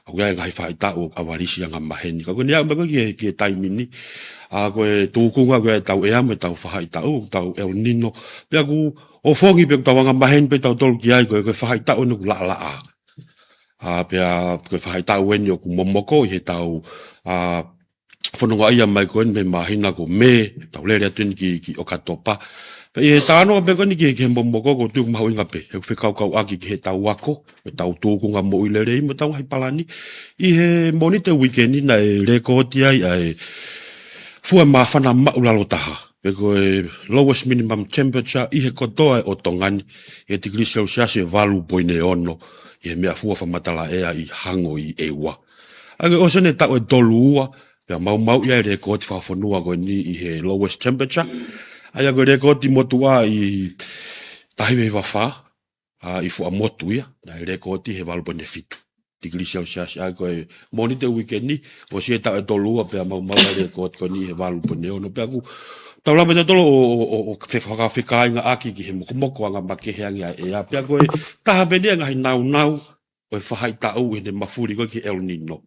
ʻOku ʻi ai e ngaahi faʻahitaʻu ʻoku ʻavalisi angamaheni. Ka ko eni ʻa e meʻa ko ē ki he, ki he taimi ni. ʻA, ko e tūkunga ko ē ʻetau ʻea mo ʻetau faʻahitaʻu, ʻetau El Nino. Pea ʻoku ʻofongi pē ʻoku tau angamaheni pē tautolu ki ai ko e, ko e faʻahitaʻu ʻeni ʻoku laʻalaʻā. ʻA, pea ko e faʻahitaʻu ʻeni ʻoku momoko ʻi he tau, ʻa, fononga ia mai ko eni mei he māhina ko Mē, tau lele atu eni ki, ki ʻOkatopa. Pea ʻi he talanoa pē ko eni ki, ki he momoko ʻoku ou tui ʻoku mahuʻinga pē, he ʻoku fekaukauʻaki ki he tau ako, ʻetau tūkunga moʻui lelei mo ʻetau ngaahi palani. ʻI he Mōnite uike ni naʻe lēkooti ai ʻa e fua māfana māʻulalo taha, pe ko e lowest minimum temperature ʻi he kotoa ʻo Tonga ni, ʻi he tikilī selisiasi ʻe valu poini ono, ʻi he meʻafua fakamatala ʻea ʻi Hango ʻi ʻEua. ʻA ia ko e ʻosi eni e taʻu ʻe tolu ua, pea maumauʻi ai e lēkooti fakafonua ko eni ʻi he lowest temperature. ʻA ia ko e lēkooti motuʻa ʻi taha hiva hiva fā, ʻa, ʻi Fuaʻamotu ia, naʻe lēkooti he valu poini fitu tikilī selisiasi. ʻA ia ko e Mōnite uike ni, ʻosi e taʻu ʻe tolu ua pea maumauʻi ai e lēkooti ko eni he valu poini ono. Pea ʻoku tau lava tautolu ʻo, ʻo, ʻo, ʻo fe-, fakafekāingaʻaki ki he mokomoko angamakehe ange ʻa e ʻea. Pea ko e taha pē eni ʻa e ngaahi nāunau ʻo e faʻahitaʻu ʻi heʻene mafuli ko ē ki he El Nino.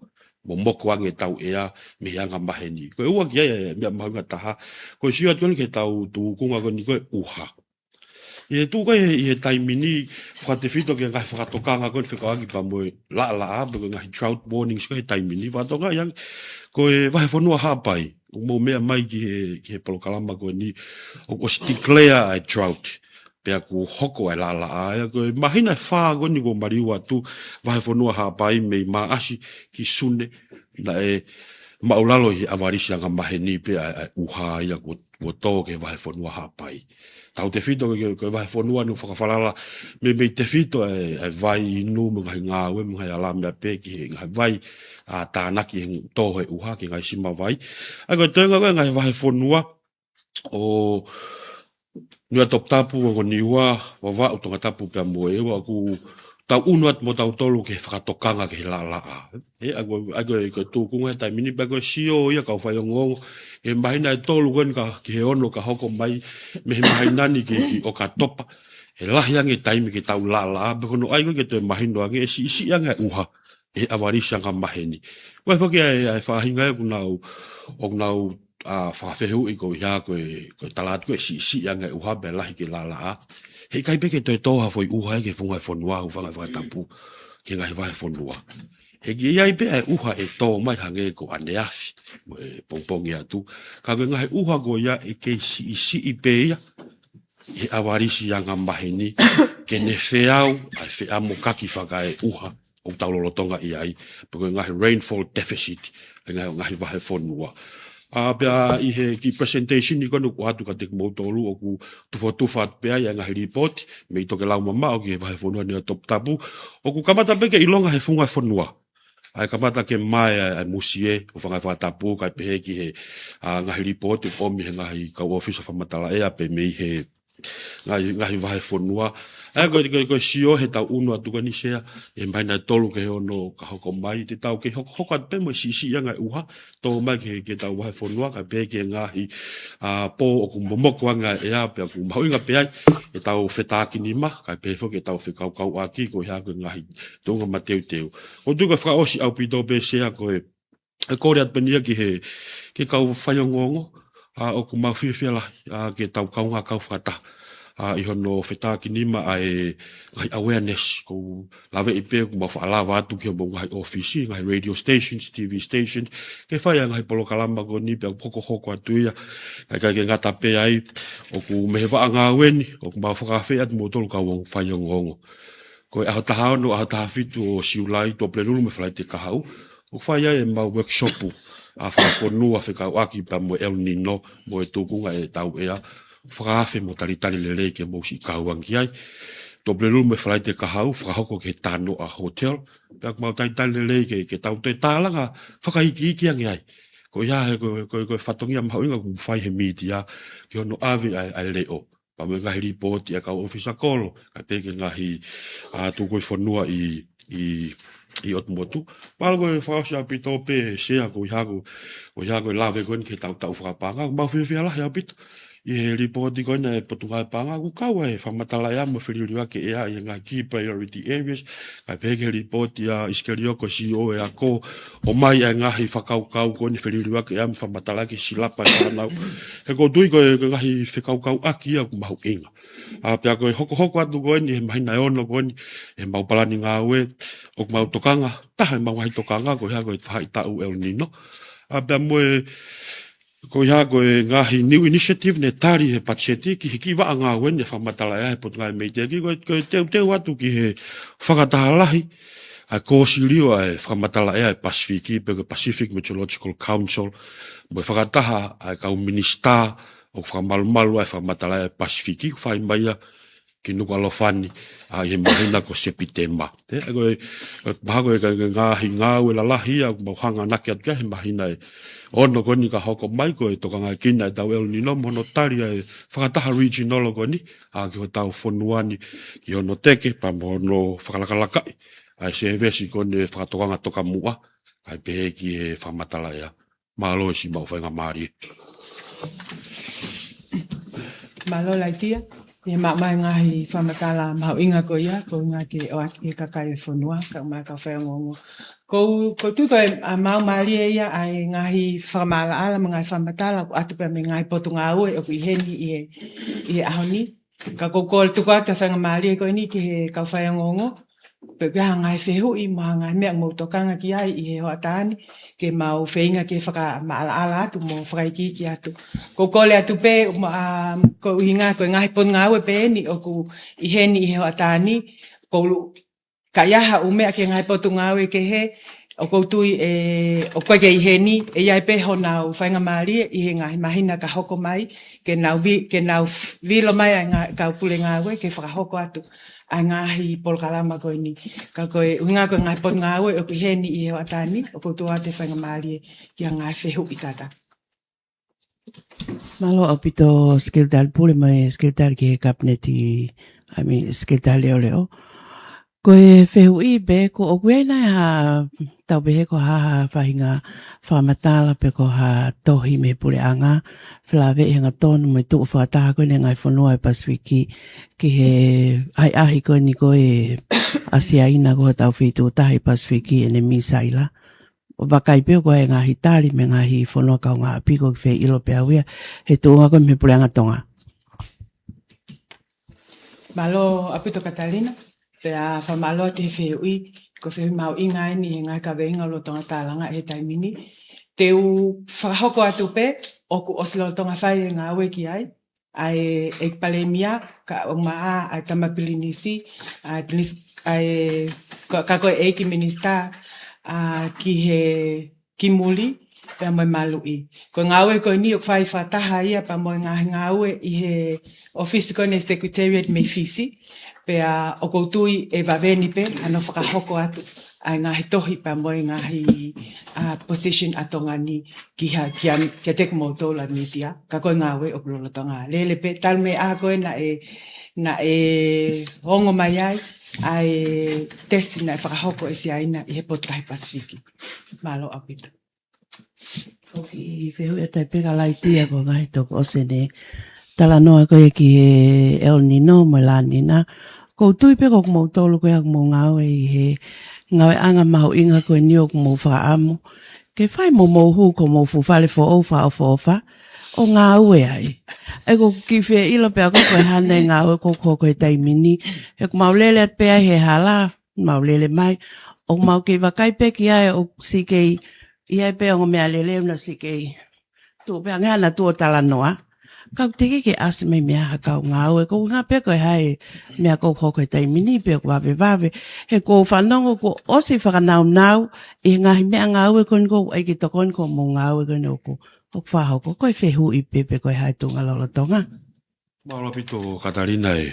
Momoko ange ʻetau ʻea mei he angamaheni. Ko e ua ki ai e meʻa mahuʻinga taha. Ko e sio atu eni ki he tau tūkunga ko eni ko e ʻuha. ʻI he tuʻu ko ē ʻi he taimi ni, fakatefito ki he ngaahi fakatokanga ko eni fekauʻaki pea mo e laʻalaʻā, pe ko e ngaahi drought warnings ko ē he taimi ni, fakatokangaʻi ange ko e vahefonua Haʻapai, ʻoku mou meʻa mai ki he, ki he polokalama ko eni, ʻoku ʻosi declare ʻa e drought. Pea kuo hoko ʻa e laʻalaʻā, ʻa ia ko e māhina ʻe fā ko eni kuo maliu atu vahefonua Haʻapai mei Māʻasi ki Sune, naʻe māʻulalo ʻi he ʻavalisi angamaheni pē ʻa e, ʻa e ʻuha ia kuo, kuo tō ki he vahefonua Haʻapai. Tautefito ko e, ko e vahefonua naʻe fakafalala meimei tefito ʻa e, ʻa e vai inu mo e ngaahi ngāue mo e ngaahi ala meʻa pē ki he ngaahi vai, ʻa, tānaki he tō he ʻuha ki he ngaahi sima vai. ʻA ia ko e toenga ko ē ngaahi vahefonua ʻo Niua Toputapu, Ongo Niua, Vavaʻu, Tongatapu pea mo ʻEua, ʻoku tau ʻunu atu mo tautolu ki he fakatokanga ki he laʻalaʻā. ʻE, ʻa ia ko e, ʻa ia ko e, ko e tūkunga he taimi ni, pea ko e sio ia kau faiongoongo, ʻi he māhina ʻe tolu ko eni ka, ki he ono ka hoko mai, mei he māhina ni ki, ki ʻOkatopa. ʻE lahi ange taimi ke tau laʻalaʻā, pea ko hono ʻai ko ē ke toe mahino ange, ʻe siʻisiʻi ange ʻa e ʻuha, ʻi he ʻavalisi anga maheni. Ko e foki ʻa e, ʻa e faʻahinga ʻoku nau, ʻoku nau, ʻa, fakafehuʻi ko e hā ko e, ko e tala atu ko e siʻisiʻi ange ʻuha pea lahi ke laʻalaʻā. He ʻikai pē ke toe tō ha foʻi ʻuha ia ki he funga e fonua, hūfanga he fakatapu, ki he ngaahi vahefonua. He ʻoku ʻi ai pē ʻa e ʻuha ʻe tō mai hangē ko ʻaneafi, mo e pongipongi atu. Ka ko e ngaahi ʻuha ko ia ʻe kei siʻisiʻi pē ia, ʻi he ʻavalisi anga maheni, ke ne feau ʻa e feʻamokaki fakaeʻuha ʻoku tau lolotonga ʻi ai, pe ko e ngaahi rainfall deficit, ʻa e ngaahi, ngaahi vahefonua. ʻA, pea ʻi he kiʻi presentation ni ko eni ʻoku ʻoatu kiate kimoutolu ʻoku tufotufa atu pē ai ʻa e ngaahi lipooti, mei Tokelau mamaʻo ki he vahefonua ni ʻo Toputapu, ʻoku kamata pē ke ʻilonga he funga e fonua. ʻA e kamata ke mae ʻa e, ʻa e musie, hūfanga he fakatapu, kae pehē ki he, ʻa, ngaahi lipooti ʻoku ʻomi he ngaahi kau ʻōfisa fakamatala ʻea pē mei he ngaahi, ngaahi vahefonua. ʻA ia ko e, ko e, ko e sio he tau ʻunu atu ko eni Sea, ʻi he māhina ʻe tolu ki he ono ka hoko mai, te tau kei hokohoko atu pē mo e siʻisiʻi ange ʻuha, tō mai ki he, ki he tau vahefonua, kae pehē ki he ngaahi, ʻa, pō ʻoku momoko ange ʻa e ʻea, pea ʻoku mahuʻinga pē ai, ʻetau fetākinima, kae pehē foki ʻetau fekaukauʻaki, ko e hā ko e ngaahi tuʻunga mateuteu. ʻOku ou tui ko e fakaʻosi ʻaupito pē Sea ko e, ʻe kole atu pē eni ia ki he, ki he kau faiongoongo, ʻa, ʻoku mau fiefia lahi, ʻa, ke tau kaungā kau fakataha, ʻa, ʻi hono fetākinima ʻa e ngaahi awareness, ʻoku ou laveʻi pē ʻoku mau faʻa lava atu ki homou ngaahi ʻōfisi, ngaahi radio stations, T V stations, ke fai ʻa e ngaahi polokalama ko eni pea hokohoko atu ia, kae ʻikai ke ngata pē ai, ʻoku mei he vaʻa ngāue ni, ʻoku mau fakaafeʻi atu moutolu kau faiongoongo. Ko e ʻaho taha ono, ʻaho taha fitu ʻo Siulai, Tuʻapulelulu mo e Falaite Kahaʻu, ʻoku fai ai ʻemau workshop, ʻa, fakafonua fekauʻaki pea mo e El Nino, mo e tuʻunga ʻetau ʻea, fakaafe mo talitali lelei ke mou siʻi kau ange ki ai. Tuʻapulelulu mo e Falaite Kahaʻu, fakahoko ki he Tanoa Hotel, pea ʻoku mau talitali lelei ke, ke tau toe tālanga fakaikiiki ange ai. Ko ia he ko, ko, ko e fatongia mahuʻinga ʻoku fai he mītia, ki hono ʻave ʻa e, ʻa e leʻo. Pea mo e ngaahi lipooti ʻa e kau ʻōfisa kolo, kae pehē ki he ngaahi, ʻa, tukui fonua ʻi, ʻi, ʻi ʻOtu Motu. Mahalo ko e fakaʻosi ʻaupito pē Sea ko e hā ko, ko e hā ko e lave ko eni ki he tautau fakapaʻanga. Mau fiefia lahi ʻaupito ʻi he lipooti ko eni ʻa e Potungāue Paʻanga, ʻoku kau ai e fakamatala ʻea mo e feliliuaki ʻea ʻi he ngaahi key priority areas, kae pehē ki he lipooti ʻa ʻIsikeli ʻo ko e C E O ʻe ako, ʻomai ʻa e ngaahi fakakaukau ko eni feliliuaki ʻea mo e fakamatala ki he silapa ʻa e fānau. He ʻoku ou tui ko e, ko e ngaahi fekaukauʻaki ia ʻoku mahuʻinga. ʻA, pea ko e hokohoko atu ko eni, he māhina ʻe ono ko eni, he mau palani ngāue, ʻoku mau tokanga, taha ʻemau ngaahi tokanga, ko e hā ko e faʻahitaʻu El Nino. ʻA, pea mo e, ko e hā ko e ngaahi new initiative ne tali he patiseti ki he kiʻi vaʻa ngāue ni ʻa e fakamatala ʻea he Potungāue Meiteiki, ko e, ko e teuteu atu ki he fakataha lahi, ʻa e kōsilio ʻa e fakamatala ʻea ʻa e Pasifiki, pe ko e Pacific Meteorological Council, mo e fakataha ʻa e kau minisitā ʻoku fakamalumalu ʻa e fakamatala ʻea ʻa e Pasifiki, ʻoku fai mai ia ki Nukuʻalofa ni, ʻa, ʻi he māhina ko Sepitema. Te, ʻa ia ko e, mahalo ko e, ko e ngaahi ngāue lalahi ia, ʻoku mau hanganaki atu ki ai he māhina ʻe ono ko eni ka hoko mai ko e tokangaʻi ʻa ʻetau El Nino mo hono tali ʻa e fakataha regional ko eni, ʻa, ki hotau fonua ni, ki hono teke, pea mo hono fakalakalakaʻi ʻa e sēvesi ko eni ʻa e fakatokanga tokamuʻa, kae pehē ki he fakamatala ʻea. Mālō e siʻi maʻu faingamālie. Mālō Laitia, ʻi he maʻu mai e ngaahi fakamatala mahuʻinga ko ia, ko e ngaahi ke ʻoatu ki he kakai e fonua, kae ʻumaʻā e kau faiongoongo. Ko, ʻoku ou tui ko e, ʻa, maʻu mālie ia ʻa e ngaahi fakamaʻalaʻala mo e ngaahi fakamatala, ʻoku ʻoatu pē mei he ngaahi potungāue, ʻoku ʻi heni ʻi he, ʻi he ʻaho ni. Ka ʻoku ou kole tuku atu e faingamālie ko eni ki he kau faiongoongo. Pe ko e hā ha ngaahi fehuʻi mo ha ngaahi meʻa ʻoku mou tokanga ki ai ʻi he hoʻatā ni, ke mau feinga ke fakamaʻalaʻala atu mo fakaikiiki atu. ʻOku ou kole atu pē, mo, ʻa, ko e ʻuhinga ko e ngaahi potungāue pē eni ʻoku ʻi heni ʻi he hoʻatā ni, ʻoku ou ka ʻi ai haʻo meʻa ki he ngaahi potungāue kehe, ʻoku ou tui ʻe, ʻoku ʻikai ke ʻi heni, ʻe ʻi ai pē honau faingamālie ʻi he ngaahi māhina ka hoko mai, ke nau vi-, ke nau vilo mai ʻa e ngaahi kau pule ngāue ke fakahoko atu ʻa e ngaahi polokalama ko eni. Ka ko e ʻuhinga ko e ngaahi potungāue ʻoku ʻi heni ʻi he hoʻatā ni, ʻoku ou tuku atu e faingamālie ki he ngaahi fehuʻi kātaki. Mālō ʻaupito Sekelitali Pule mo e Sekelitali ki he Kapineti, ʻa ia mo e Sekelitali Leʻoleʻo. Ko e fehuʻi pē, ko ʻoku ʻi ai nai ha, tau pehē ko ha, ha faʻahinga fakamatala pe ko ha tohi mei he puleʻanga, felāveʻi hangatonu mo e tuʻu fakataha ko eni e ngaahi fonua ʻo e Pasifiki ki he ʻahiʻahi ko eni ko ē ʻa Siaina ko hotau feituʻu taha ʻi Pasifiki ʻene misaila. ʻO vakai pē ʻoku ʻi ai e ngaahi tali mei he ngaahi fonua kaungāʻapi, ʻoku ou fie ʻilo pē au ia he tuʻunga ko ē mei he puleʻanga Tonga. Mālō ʻaupito Katalina, pea fakamālō atu he fehuʻi, ko e fehuʻi mahuʻinga eni he ngaahi kaveinga ʻoku lolotonga tālanga he taimi ni. Te u fakahoko atu pē, ʻoku ʻosi lolotonga fai e ngāue ki ai, ʻa e ʻEiki Palēmia, kae ʻumaʻā ʻa e Tama Pilinisi, ʻa e Pilinisi, ʻa e, ka, ka ko e ʻEiki Minisitā, ʻa, ki he ki muli, pea mo e maluʻi. Ko e ngāue ko eni ʻoku fai fakataha ia pea mo e ngaahi ngāue ʻi he ʻōfisi ko eni Secretariat mei Fisi, pea ʻoku ou tui ʻe vave ni pē hano fakahoko atu ʻa e ngaahi tohi pea mo e ngaahi, ʻa, position ʻa Tonga ni ki ha, ki a, kiate kimoutolu ʻa e mītia, ka ko e ngāue ʻoku lolotonga lele pē talu mei he ʻaho ko ē naʻe, naʻe ongo mai ai ʻa e tesi naʻe fakahoko ʻe Siaina ʻi he Potutahi Pasifiki. Mālō ʻaupito. ʻOku ou fehuʻi atu ai pē Kalaitia, ko e ngaahi tokoʻosi ʻene talanoa ko ē ki he El Nino mo e La Nina. ʻOku ou tui pē ko kimoutolu ko ē ʻoku mou ngāue ʻi he ngāueʻanga mahuʻinga ko eni ʻoku mou fakaʻamu ke fai mo mou hū ki homou fuʻu fale foʻou fakaʻofoʻofa ʻo ngāue ai. ʻE, ʻoku ou kiʻi fie ʻilo pē au ko e hā nai e ngāue ʻoku hoko he taimi ni. He ʻoku mau lele atu pē ai he hala, mau lele mai, ʻoku mau kei vakai pē ki ai ʻoku siʻi kei ʻi ai pē ongo meʻalele ʻoku nau siʻi kei tuʻu pē ange ʻa nautolu ʻo talanoa. Ka ʻoku teʻeki ke ʻasi mai mei ai ha kau ngāue, ko e hā pē ko e hā e meʻa ʻoku hoko he taimi ni pe ʻoku vavevave. He ʻoku ou fanongo kuo ʻosi fakanaunau ʻi he ngaahi meʻangāue ko eni ʻoku ʻai ke tokoni ki hoʻomou ngāue ko eni ʻoku, ʻoku fakahoko. Ko e fehuʻi pē pe ko e hā e tuʻunga lolotonga. Mālō ʻaupito Katalina e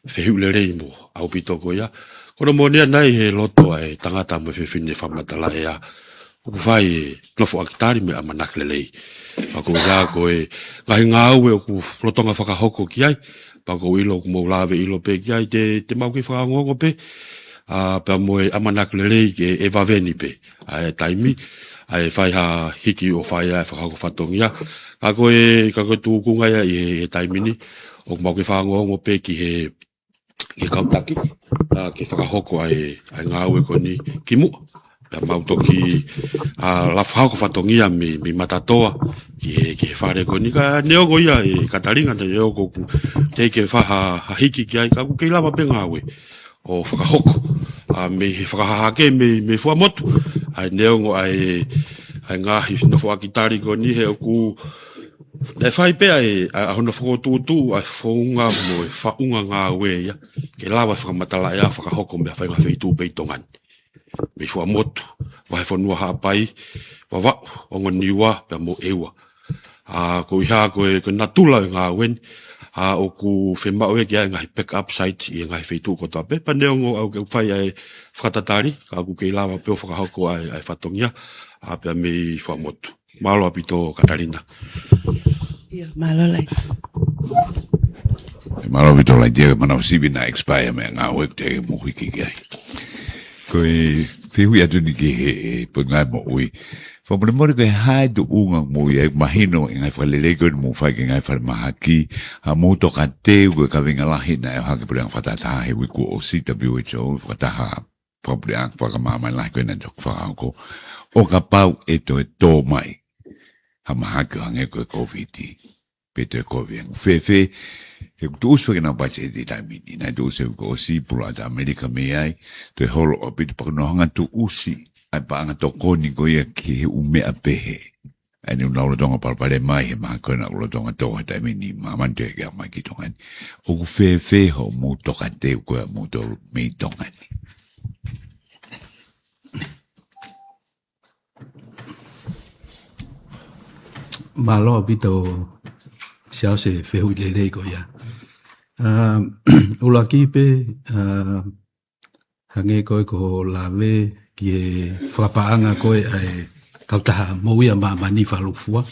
fehuʻi lelei mo ʻaupito ko ia. Ko hono moʻoni ia naʻe ʻi he loto ʻa e tangata mo e fefine fakamatala ʻea ʻoku fai e nofoʻaki tali mo e ʻamanaki lelei. Pea ko ia ko e ngaahi ngāue ʻoku lolotonga fakahoko ki ai, pea ʻoku ou ʻilo ʻoku mou lave ʻilo pē ki ai, te, te mau kei fakaongoongo pē, ʻa, pea mo e ʻamanaki lelei ke ʻe vave ni pē ʻa e taimi, ʻa e fai ha hiki ʻo fai ʻa e fakahoko fatongia. Ka ko e, ka ko e tuʻunga ia ʻi he, he taimi ni, ʻoku mau kei fakaongoongo pē ki he, ki he kau taki, ʻa, ke fakahoko ʻa e, ʻa e ngāue ko eni kimuʻa. Pea mau toki, ʻa, lava fakahoko fatongia mei, mei Matatoa ki he, ki he fale ko eni. Ka neongo ia ʻe Katalina, neongo ʻoku teʻeki ke fai ha, ha hiki ki ai, ka ʻoku kei lava pē ngāue ʻo fakahoko, ʻa, mei he fakahahake mei, mei Fuaʻamotu, ʻa e neongo ʻa e, ʻa e ngaahi nofoʻaki tali ko eni he ʻoku, naʻe fai pē ʻa e, ʻa, ʻa hono fokotuʻutuʻu ʻa e founga mo e faʻunga ngāue ia, ke lava e fakamatala ʻea fakahoko mei ha faʻahinga feituʻu pē ʻi Tonga ni. Mei Fuaʻamotu, Vahefonua Haʻapai, Vavaʻu, Ongo Niua, pea mo ʻEua. ʻA, ko e hā ko e, ko e natula e ngāue ni, ʻa, ʻoku fiemaʻu ia ke ʻi ai e ngaahi backup site ʻi he ngaahi feituʻu kotoa pē, pea neongo ʻoku fai ʻa e fakatatali, ka ʻoku kei lava pē ʻo fakahoko ʻa e, ʻa e fatongia, ʻa, pea mei Fuaʻamotu. Mālō ʻaupito Katalina. ʻIo, mālō Lai. ʻE, mālō ʻaupito Laitia, manavasivi naʻe expire mei he ngāue ʻoku te mou hiki ki ai. Ko e fehuʻi atu eni ki he, he Potungāue Moʻui. Fakamolemole ko e hā e tuʻunga ʻoku mou ʻi ai, mahino e ngaahi fakalelei ko ē ʻoku mou fai ki he ngaahi falemahaki, ʻa, mou tokateu ko e kaveinga lahi naʻe ʻohake ʻe he Puleʻanga Fakatahataha he uike kuo ʻosi, W H O, fakataha fakapuleʻanga fakamāmani lahi ko ē naʻe toki fakahoko. ʻO kapau ʻe toe tō mai ha mahaki ʻo hangē ko e Covid, pe toe kovi ange, ʻoku fēfē, he ʻoku tuʻusi pē ke nau patiseti he taimi ni, naʻe tuʻusi he uike kuo ʻosi, pulu ʻa ʻAmelika mei ai, toe holo ʻaupito pea kuo nau hanga ʻo tuʻusi ʻa e paʻanga tokoni ko ia ki he ʻū meʻa pehē. ʻA eni ʻoku nau lolotonga palopalema ai he mahaki ko ena ʻoku lolotonga tō he taimi ni, māmani toe hiki mai ki Tonga ni. ʻOku fēfē hoʻomou tokateu ko ē ʻamoutolu mei Tonga ni? Mālō ʻaupito Siaosi e fehuʻi lelei ko ia. ʻA, ʻuluaki pē, ʻa, hangē ko e ko hoʻo lave ki he fakapaʻanga ko ē ʻa e Kautaha Moʻui ʻa Māmani fakalūkufua.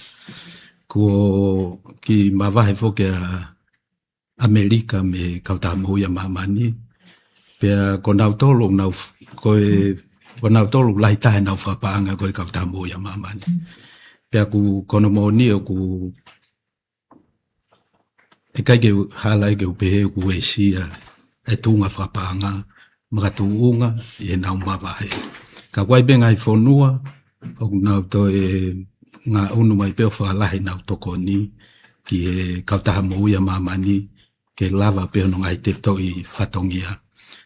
Kuo kiʻi mavahe foki ʻa ʻAmelika mei he Kautaha Moʻui ʻa Māmani. Pea ko nautolu, nau, ko e, ko nautolu lahi taha ʻenau fakapaʻanga ko e Kautaha Moʻui ʻa Māmani. Pea ʻoku, ko hono moʻoni ʻoku ʻikai ke u hala ai ke u pehē ʻoku uesia e tuʻunga fakapaʻanga makatuʻunga ʻi heʻenau mavahe. Ka ʻoku ʻi ai pē ngaahi fonua ʻoku nau toe ngaʻunu mai pē ʻo fakalahi ʻenau tokoni ki he Kautaha Moʻui ʻa Māmani ke lava pē hono ngaahi tefitoʻi fatongia.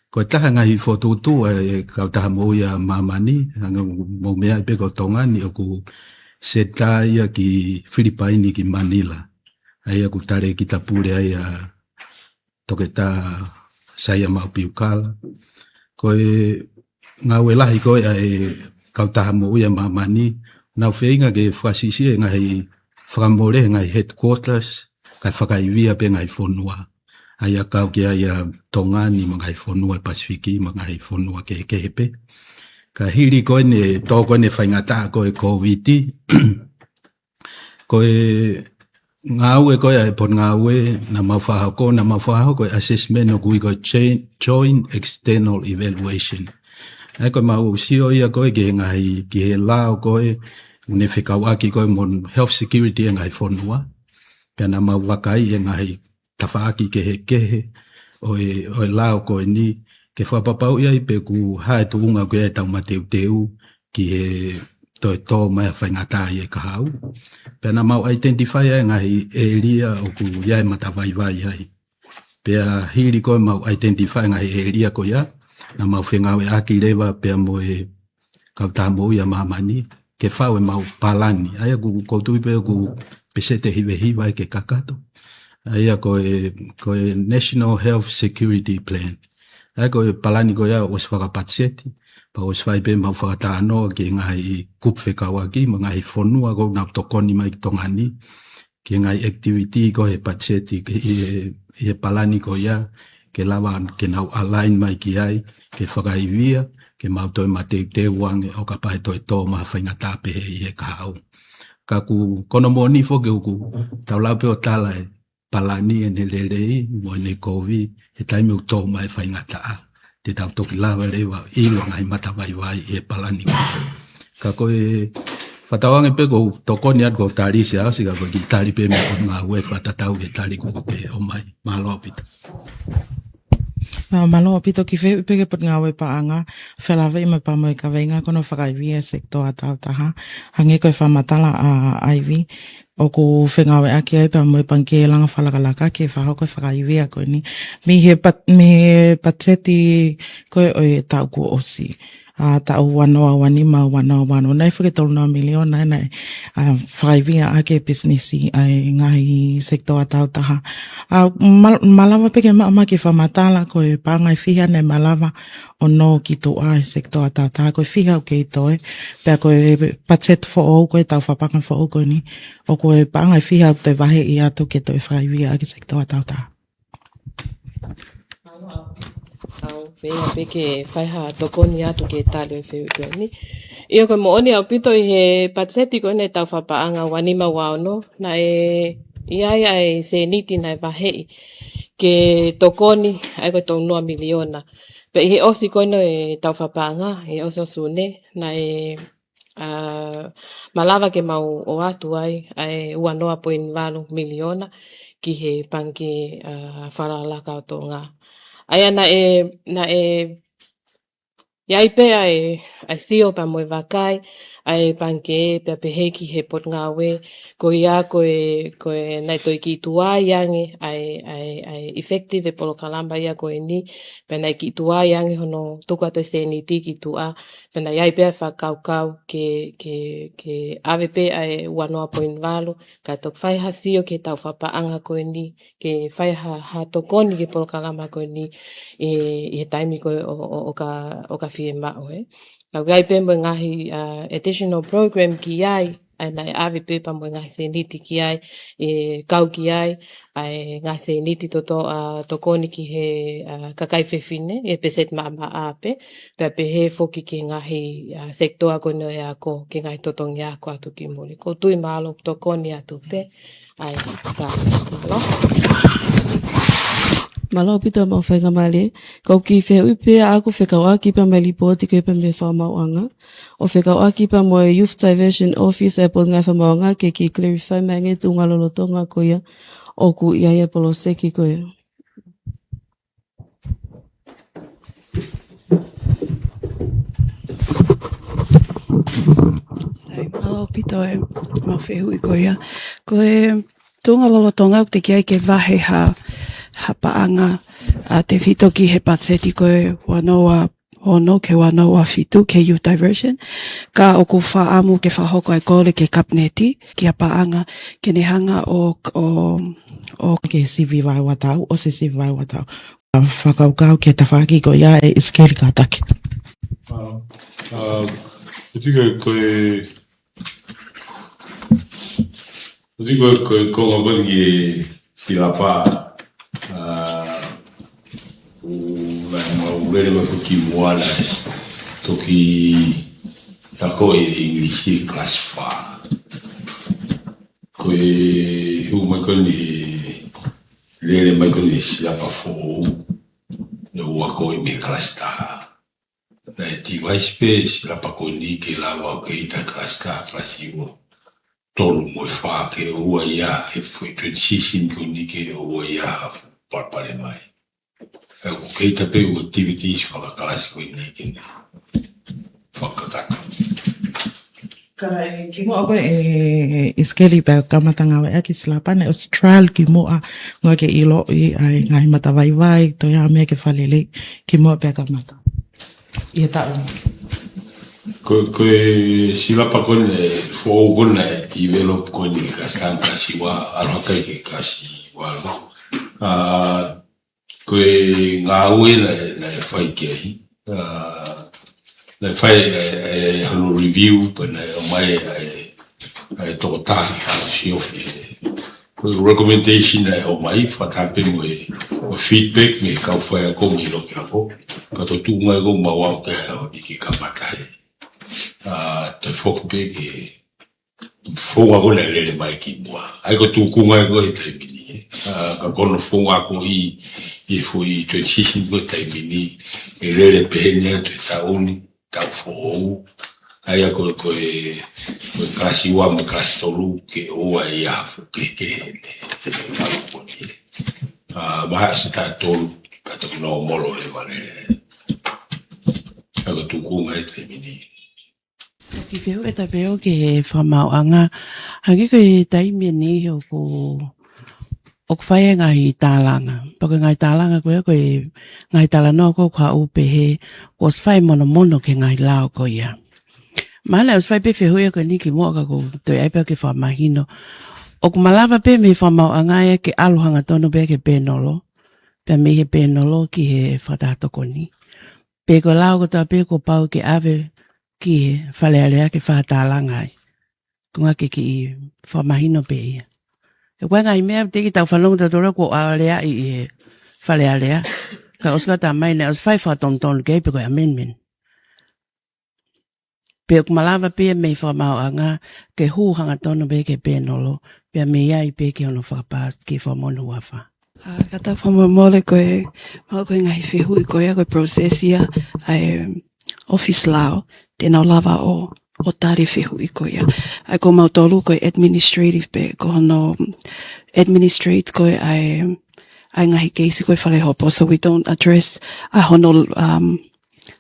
Ko e taha ngaahi fokotuʻutuʻu ʻa e Kautaha Moʻui ʻa Māmani, hangē ʻoku mou meaʻi pē ko Tonga ni, ʻoku seta ia ki Filipaini ki Manila. ʻA ia ʻoku talēkita pule ai ʻa Toketā Saia Maʻu Piukala. Ko e ngāue lahi ko ē ʻa e Kautaha Moʻui ʻa Māmani, nau feinga ke fakasiʻisiʻi e ngaahi fakamole, ngaahi headquarters, kae fakaivia pē ngaahi fonua. ʻA ia kau ki ai ʻa Tonga ni mo e ngaahi fonua ʻi Pasifiki, mo e ngaahi fonua kehekehe pē. Ka hili ko eni, tō ko eni faingataʻa ko e Kōviti, ko e ngāue ko ē ʻa e Potungāue naʻa mau fakahoko, naʻa mau fakahoko e assessment ʻoku ui ko e joint, joint external evaluation. ʻA ia ko e mau sio ia ko ē ki he ngaahi, ki he lao ko ē ʻoku ne fekauʻaki ko ē mo e health security ʻa e ngaahi fonua. Pea naʻa mau vakai e ngaahi tafaʻaki kehekehe ʻo e, ʻo e lao ko eni, ke fakapapauʻi ai pe ʻoku hā e tuʻunga ko ē ʻetau mateuteu ki he toe tō mai ʻa e faingataʻa ʻi he kahaʻu. Pea naʻa mau identify ai e ngaahi ʻēlia ʻoku ʻi ai e matavaivai ai. Pea hili ko ē ʻemau identify e ngaahi ʻēlia ko ia, naʻa mau fengāueʻaki leva pea mo e Kautaha Moʻui ʻa Māmani ke fau ʻemau palani. ʻA ia ʻoku, ʻoku ou tui pē ʻoku peseti ʻe hivahiva ia ke kakato. ʻA ia ko e, ko e National Health Security Plan. ʻA ia ko e palani ko ia ʻosi fakapatiseti, pea ʻosi fai pē ʻemau fakatalanoa ki he ngaahi kupu fekauʻaki mo e ngaahi fonua ʻoku nau tokoni mai ki Tonga ni, ki he ngaahi activity ko ē he patiseti ki he, ʻi he palani ko ia, ke lava ke nau align mai ki ai, ke fakaivia, ke mau toe mateuteu ange ʻo kapau ʻe toe tō mai ha faingataʻa pehē ʻi he kahaʻu. Ka ʻoku, ko hono moʻoni foki ʻoku tau lau pē ʻo tala e palani ʻene lelei mo ʻene kovi he taimi ʻoku tō mai e faingataʻa. Te tau toki lava leva ʻo ʻilo e ngaahi matavaivai ʻi he palani ko ia. Ka ko e fakatauange pē ʻoku ou tokoni atu ko Talisi ʻa ʻosi ka ko e kiʻi tali pē mei he Potungāue fakatatau ki he tali kuo ke ʻomai. Mālō ʻaupito. Ā, mālō ʻaupito. Kiʻi fehuʻi pē ki he Potungāue Paʻanga, felāveʻi mai pea mo e kaveinga ko hono fakaivia e sekitoa taautaha. Hangē ko e fakamatala ʻa Ivy, ʻoku fengāueʻaki ai pea mo e Pangikē Langa Fakalakalaka ke fakahoko e fakaivia ko eni. Mei he pat-, mei he patiseti ko ē ʻo e taʻu kuo ʻosi, ā, taʻu ua noa ua nima, ua noa ua ono, naʻe ʻi ai foki e tolu noa miliona naʻe, ā, fakaiviaʻaki e pisinisi ʻa e ngaahi sekitoa taautaha. Ā, ma-, malava pē ke maʻu mai ha kiʻi fakamatala ko e paʻanga ʻe fiha naʻe malava ʻo nō ki tuʻa he sekitoa taautaha, ko e fiha ʻoku kei toe, pea ko e patiseti foʻou, ko e tau fakapaʻanga foʻou ko eni, ʻoku ʻi ai e paʻanga ʻe fiha ʻoku toe vaheʻi atu ke toe fakaiviaʻaki e sekitoa taautaha. Au, feinga pē ke fai ha tokoni atu ki he tali ʻo e fehuʻi ko eni. ʻIo, ko e moʻoni ʻaupito ʻi he patiseti ko eni ʻa e tau fakapaʻanga ua nima ua ono, naʻe ʻi ai ʻa e sēniti naʻe vaheʻi ke tokoni, ʻa ia ko e tolu noa miliona. Pea ʻi he ʻosi ko eni ʻo e tau fakapaʻanga, ʻi he ʻosi ʻo Sune, naʻe, ā, malava ke mau ʻoatu ai ʻa e ua noa poini valu miliona ki he Pangikē, ā, Fakalakalaka ʻo Tonga. ʻA ia naʻe, naʻe ʻi ai pē ʻa e, ʻa e sio pea mo e vakai ʻa e Pangikē pea pehē ki he Potungāue, ko ia ko e, ko e naʻe toe kiʻi tuai ange ʻa e, ʻa e, ʻa e effective e polokalama ia ko eni, pea naʻe kiʻi tuai ange hono tuku atu e sēniti ki tuʻa, pea naʻe ʻi ai pē ʻa e fakakaukau ke, ke, ke ʻave pē ʻa e ua noa poini valu, kae toki fai ha sio ki he tau fakapaʻanga ko eni, ke fai ha, ha tokoni ki he polokalama ko eni ʻi, ʻi he taimi ko ē ʻo, ʻo, ʻo ka, ʻo ka fiemaʻu, ē. Ka ʻoku ʻi ai pē mo e ngaahi, ā, additional program ki ai, ʻa ia naʻe ʻave pē pea mo e ngaahi sēniti ki ai, ʻe kau ki ai ʻa e ngaahi sēniti toto, ā, tokoni ki he, ā, kakai fefine, ʻi he peseti maʻamaʻa pē, pea pehē foki ki he ngaahi, ā, sekitoa ko eni ʻo e ako, ki he ngaahi totongi ako atu ki muli. ʻOku ou tui mālō tokoni atu pē. ʻAi, tā, mālō. Mālō ʻaupito homau faingamālie. Ko e kiʻi fehuʻi pē ʻaʻaku fekauʻaki pē mo e lipooti ko ia pē mei he Fakamaauʻanga. ʻO fekauʻaki pē mo e Youth Diversion Office ʻa e Potungāue Fakamaauʻanga ke kiʻi clarify mai ange e tuʻunga lolotonga ko ia ʻoku ʻi ai e poloseki ko ia. Sai, mālō ʻaupito e mau fehuʻi ko ia. Ko e tuʻunga lolotonga ʻoku teʻeki ai ke vahe ha, ha paʻanga ʻa e tefito ki he patiseti ko e ua noa ua ono ki he ua noa ua fitu ki he youth diversion. Ka ʻoku fakaʻamu ke fakahoko ʻa e kole ki he Kapineti, ki ha paʻanga ke ne hanga ʻo, ʻo, ʻo ke sivi vaeua tau, ʻosi sivi vaeua tau. Fakakaukau ki he tafaʻaki ko ia ʻe ʻIsikeli kātaki. ʻA, ʻa, ʻoku ʻikai ko e, ʻoku ʻikai ko e, ko e konga ko eni ki he silapa, ʻa, ʻoku lahi mau lele mai foki ki muʻa naʻe toki ako e English class fā. Ko e hū mai ko eni he lele mai ko eni he silapa foʻou, naʻe ʻoua ko e mei he kalasi taha. Naʻe tivise pē silapa ko eni ke lava ʻo ke ʻita kalasi taha, kalasi ua, tolu mo e fā ke ʻoua ia e foʻi transition ko eni ke ʻoua ia ha fuʻu palopalema ai. ʻOku ke ʻita pē ʻū activities fakakalasi ko eni ke ne fakakakato. Ka ʻe kimuʻa ko ē ʻe ʻIsikeli pea kamata ngāueʻaki silapa naʻe ʻosi trial kimuʻa, ngāue ke ʻiloʻi ʻa e ngaahi matavaivai, toe ʻai meʻa ke fakalelei kimuʻa pea kamata ʻi he taʻu ni. Ko, ko e silapa ko eni foʻou ko eni naʻe develop ko eni ki he kalasi taha mo e kalasi ua, ʻalu hake ki he kalasi valu. ʻA, ko e ngāue naʻe, naʻe fai ki ai. ʻA, naʻe fai, ʻe, ʻe, hono review, pea naʻe ʻomai, ʻe, ʻe tokotaha ki he siofi. Ko e recommendation naʻe ʻomai, fakataha pē mo e, mo e feedback mei he kau faiako mei loki ako. Ka ko e tuʻunga ia ʻoku mau aʻu ki ai ʻaho ni ke kamata he. ʻA, toe foki pē ki he founga ko ē naʻe lele mai kimuʻa. ʻA ia ko e tuʻunga ia ko ē he taimi ni, ē. ʻA, ka ko hono founga ko ē ʻi, ʻi he foʻi transition ko ē he taimi ni, ʻe lele pehē ni atu he taʻu ni, taʻu foʻou. ʻA ia ko e, ko e, ko e kalasi ua mo e kalasi tolu ke ʻoua ia ha fuʻu kehekehe he, he, he, he, ʻa, mahalo ʻosi taʻu tolu, ka toki nōmolo leva lele. ʻA ia ko e tuʻunga ia he taimi ni. Kiʻi fehuʻi atu pē ʻo ki he Fakamaauʻanga. Hangē ko e taimi ni ʻoku, ʻoku fai e ngaahi tālanga. Pea ko e ngaahi tālanga ko ia ko e ngaahi talanoa ʻoku haʻu pehē kuo ʻosi fai monomono ki he ngaahi lao ko ia. Mahalo naʻe ʻosi fai pē fehuʻi ko eni kimuʻa ka ʻoku ou toe ʻai pē ke fakamahino. ʻOku malava pē mei he Fakamaauʻanga ia ke ʻalu hangatonu pē ki he pēnolo. Pea mei he pēnolo ki he fakataha tokoni. Pe ko e lao kotoa pē kuo pau ke ʻave ki he Fale Alea ke fakatālanga ai. Ko e ngaahi kiʻi fakamahino pē ia. ʻE ko e ngaahi meʻa teʻeki ke tau fanongo tautolu kuo ʻalu leva ʻi he Fale Alea. Ka ʻosi ka tā mai naʻe ʻosi fai fakatonutonu ki ai pe ko e amendment. Pe ʻoku malava pē mei he Fakamaauʻanga ke hū hangatonu pē ki he pēnolo, pea mei ai pē ki hono fakapaasi ki he Fakamoʻoni Hongofulu Mā Fā. ʻA, kātaki fakamolemole ko e, mahalo ko e ngaahi fehuʻi ko ia ko e process ia ʻa e ʻōfisi lao te nau lava ʻo, ʻo tali fehuʻi ko ia. ʻA ia ko mautolu ko e administrative pē, ko hono administrate ko ē ʻa e, ʻa e ngaahi keisi ko ē Fale Hopo. So we don't address ʻa hono, um,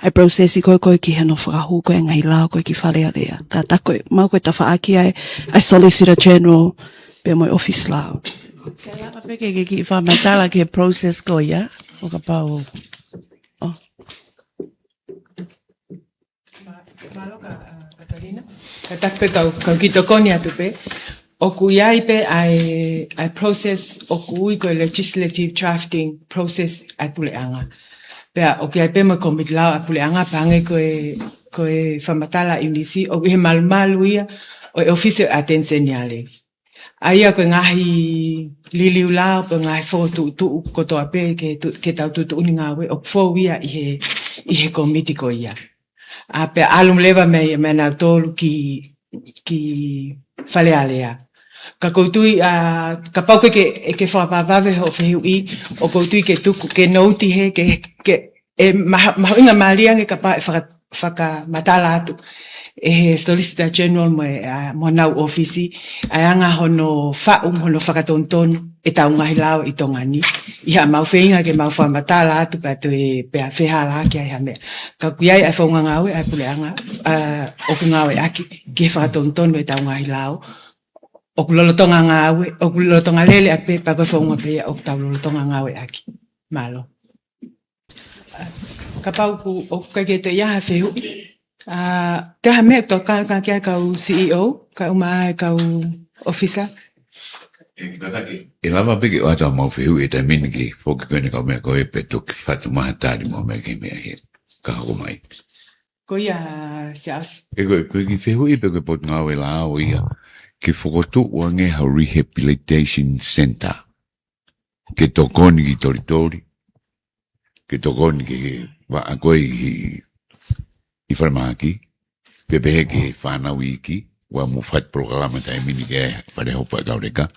ʻa e process ko ē ko ē ki hono fakahū ko ē ngaahi lao ko ē ki Fale Alea. Kātaki ko e, mahalo ko e tafaʻaki ʻa e, ʻa e Solicitor General pea mo e ʻōfisi lao. Ke lava pē ke, ke, ke fakamatala ki he process ko ia, ʻo kapau. ʻO. Mālō ka, ʻa, Katalina. Kātaki pē kau, kau kiʻi tokoni atu pē. ʻOku ʻi ai pē ʻa e, ʻa e process ʻoku ui ko e legislative drafting process ʻa e puleʻanga. Pea ʻoku ʻi ai pē mo e kōmiti lao ʻa e puleʻanga pea hangē ko e, ko e fakamatala ʻa ʻIunisi, ʻoku ʻi he malumalu ia ʻo e ʻōfisi ʻo e ʻAteni Seniale. ʻA ia ko e ngaahi liliu lao, pe ngaahi fokotuʻutuʻu kotoa pē ke tu-, ke tau tuʻutuʻuni ngāue ʻoku fou ia ʻi he, ʻi he kōmiti ko ia. ʻA, pea ʻalu leva mei, mei nautolu ki, ki Fale Alea. Ka ʻoku ou tui, ʻa, kapau ʻoku ke, ke fakapapave hoʻo fehuʻi, ʻoku ou tui ke tuku, ke nouti he, ke, ke, ʻe maha-, mahuʻinga mālie ange kapau ʻe faka-, fakamatala atu ʻe he Solicitor General mo e, ʻa, mo honau ʻōfisi, ʻa e anga hono faʻu, hono fakatonutonu ʻetau ngaahi lao ʻi Tonga ni. ʻI haʻamau feinga ke mau fakamatala atu pea toe pea fehālaaki ai ha meʻa. Ka ʻoku ʻi ai ʻa e founga ngāue ʻa e puleʻanga, ʻa, ʻoku ngāueʻaki ki he fakatonutonu ʻetau ngaahi lao. ʻOku lolotonga ngāue, ʻoku lolotonga lele ʻaki pē, pea ko e founga pē ia ʻoku tau lolotonga ngāueʻaki. Mālō. Kapau ʻoku, ʻoku ʻikai ke toe ʻi ai ha fehuʻi. ʻA, ʻi ai ha meʻa ʻoku tau kākā ki ai kau C E O, kae ʻumaʻā e kau ʻōfisa. ʻE, kātaki. ʻE lava pē ke ʻoatu haʻamau fehuʻi he taimi ni ki he foki ko eni kau meʻa ko ē pea toki fatu mai ha tali mo e meʻa ki he meʻa he ka hoko mai. Ko ia, Siaosi. ʻE ko e, ko e kiʻi fehuʻi pē ko e potungāue lao ia ke fokotuʻu ange ha rehabilitation center. Ke tokoni ki Tolitoli, ke tokoni ki he vaʻa ko ē ʻi, ʻi Falemahaki, pea pehē ki he fānau iiki, ʻoku mou fai polokalama taimi ni ki he fale hopo ʻa e kau leka,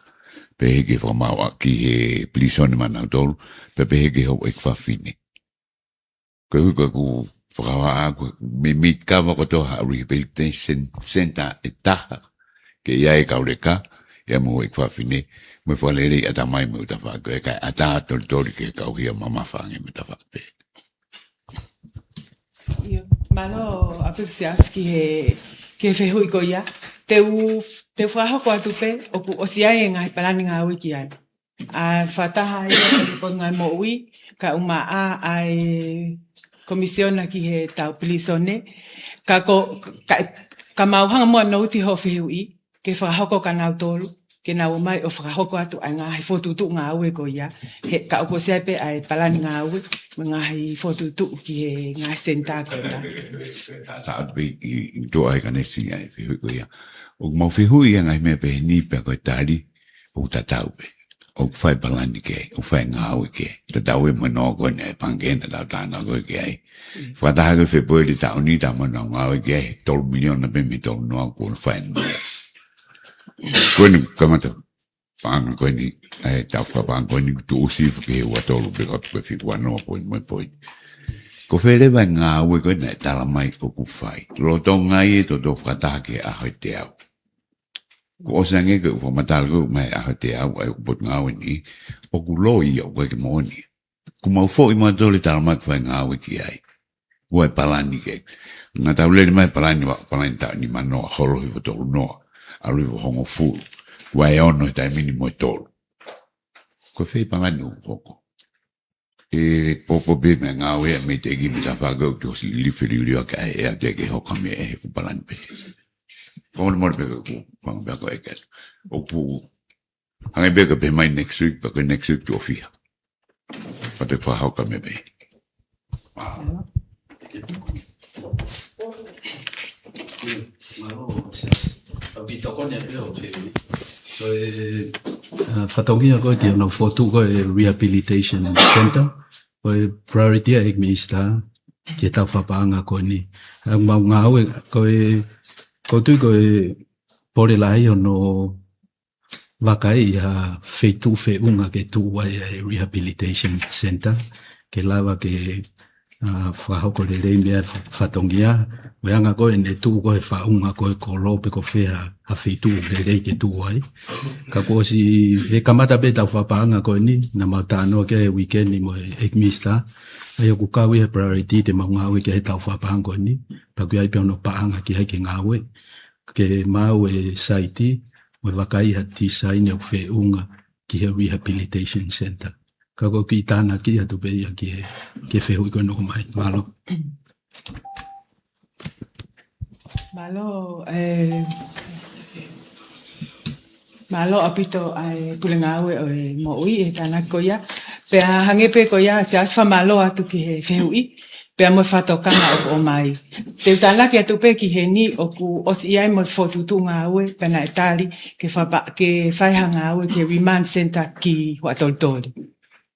pehē ki he fakamaauʻaki he pilīsone maʻanautolu, pea pehē ki he houʻeiki fafine. Ko e ʻuhi ko ʻeku fakahā ʻaku, mei, mei kava kotoa ha rehabilitation center ʻe taha, ke ʻi ai e kau leka, ʻi ai mo e houʻeiki fafine, mo e fakaleleiʻi ʻatamai mo e tafaʻaki, ʻe ʻikai ʻatā Tolitoli ke kau hia mamafa ange mo e tafaʻaki pē. ʻIo, mālō ʻaupito Siaosi ki he, ki he fehuʻi ko ia. Te u, te u fakahoko atu pē, ʻoku ʻosi ʻi ai e ngaahi palani ngāue ki ai. ʻA, fakataha ia ʻi he Potungāue Moʻui, kae ʻumaʻā ʻa e Komisiona ki he tau pilīsone. Ka ko, ka, ka mau hanga muʻa ʻo nouti hoʻo fehuʻi, ke fakahoko kia nautolu, ke nau ō mai ʻo fakahoko atu ʻa e ngaahi fokotuʻutuʻu ngāue ko ia. He ka ʻoku ʻosi ʻi ai pē ʻa e palani ngāue, mo e ngaahi fokotuʻutuʻu ki he ngaahi senitā ko ia. Ta, ta, pē ʻi, ʻi tuʻa he kanesi ʻa e fehuʻi ko ia. ʻOku mau fehuʻi ʻa e ngaahi meʻa pehē ni pea ko e tali, ʻoku tatau pē. ʻOku fai palani ki ai, ʻoku fai ngāue ki ai. Tatau e manoa ko eni ʻa e paʻanga ko ē naʻa tau talanoa ko ē ki ai. Fakataha ko ē Fēpueli taʻu ni, tau manoa ngāue ki ai, tolu miliona pē mei he tolu noa kuo fai noa. Ko eni kamata paʻanga ko eni, ʻa e tau fakapaʻanga ko eni kuo tuʻusi fakahi ua tolu pē ka ko e fika ua noa poini mo e poini. Ko fē leva e ngāue ko ē naʻe tala mai ʻoku fai. Lolotonga ia ʻe toutou fakataha ki he ʻaho ʻe teau. Kuo ʻosi ange ke u fakamatala ko ē mai ʻaho ʻe teau ʻa e ʻū potungāue ni, ʻoku loi ia ʻoku ʻikai ke moʻoni. Kuo mau foʻi mautolu e tala mai ʻoku fai ngāue ki ai. Kuo ʻi ai e palani ke. Naʻa tau lele mai palani ʻa, palani taʻu nima noa, holo hifo tolu noa, ʻalu hifo hongofulu. Kuo ʻi ai e ono he taimi ni mo e tolu. Ko fē palani ʻoku hoko. ʻE popo pē mei he ngāue ʻa e MEIDECC mo e tafaʻaki ʻoku ʻosi liliu feliuliu ʻaki ʻa e ʻea teʻeki ke hoko ha meʻa he ʻoku palani pē. Fakamolemole pē ko ʻeku fanga pē ko ē ke. ʻOku hangē pē ko e pehē mai next week, pea ko e next week tuʻo fiha. Pea te fakahoko ha meʻa pē. Mālō. Mālō, Siaosi. ʻAupito ko eni pē ʻo fehuʻi. Ko e, ʻa, fatongia ko ē ki hono fokotuʻu ko ē rehabilitation center. Ko e priority ʻa e ʻEiki Minisitā ki he tau fakapaʻanga ko eni. ʻA, mau ngāue, ko e, ʻoku ou tui ko e pole lahi hono vakaiʻi ha feituʻu feʻunga ke tuʻu ai ʻa e rehabilitation center, ke lava ke, ʻa, fakahoko lelei mei ai e fa-, fatongia, mo e anga ko ē ʻene tuʻu ko ē he faʻunga ko ē kolo pe ko fē ha, ha feituʻu lelei ke tuʻu ai. Ka kuo ʻosi, ʻe kamata pē tau fakapaʻanga ko eni, naʻa mau talanoa ki ai he uike ni mo e ʻEiki Minisitā, ʻa ia ʻoku kau ia he priority te mau ngāue ki ai he tau fakapaʻanga ko eni, pea ʻoku ʻi ai pē hono paʻanga ki ai ke ngāue. Ke maʻu e saiti, mo e vakaiʻi ha tisaini ʻoku feʻunga ki he rehabilitation center. Ka ko e kiʻi tānaki atu pē ia ki he, ki he fehuʻi ko ē naʻe hoko mai. Mālō. Mālō, ʻe, mālō ʻaupito ʻa e Pule Ngāue ʻo e Moʻui he tānaki ko ia. Pea hangē pē ko ia, Siaosi, fakamālō atu ki he fehuʻi, pea mo e fakatokanga ʻoku ʻomai. Te u tānaki atu pē ki heni ʻoku ʻosi ʻi ai mo e fokotuʻutuʻu ngāue, pea naʻe tali ke fapa-, ke fai ha ngāue ki he remand center ki Huʻatolitoli.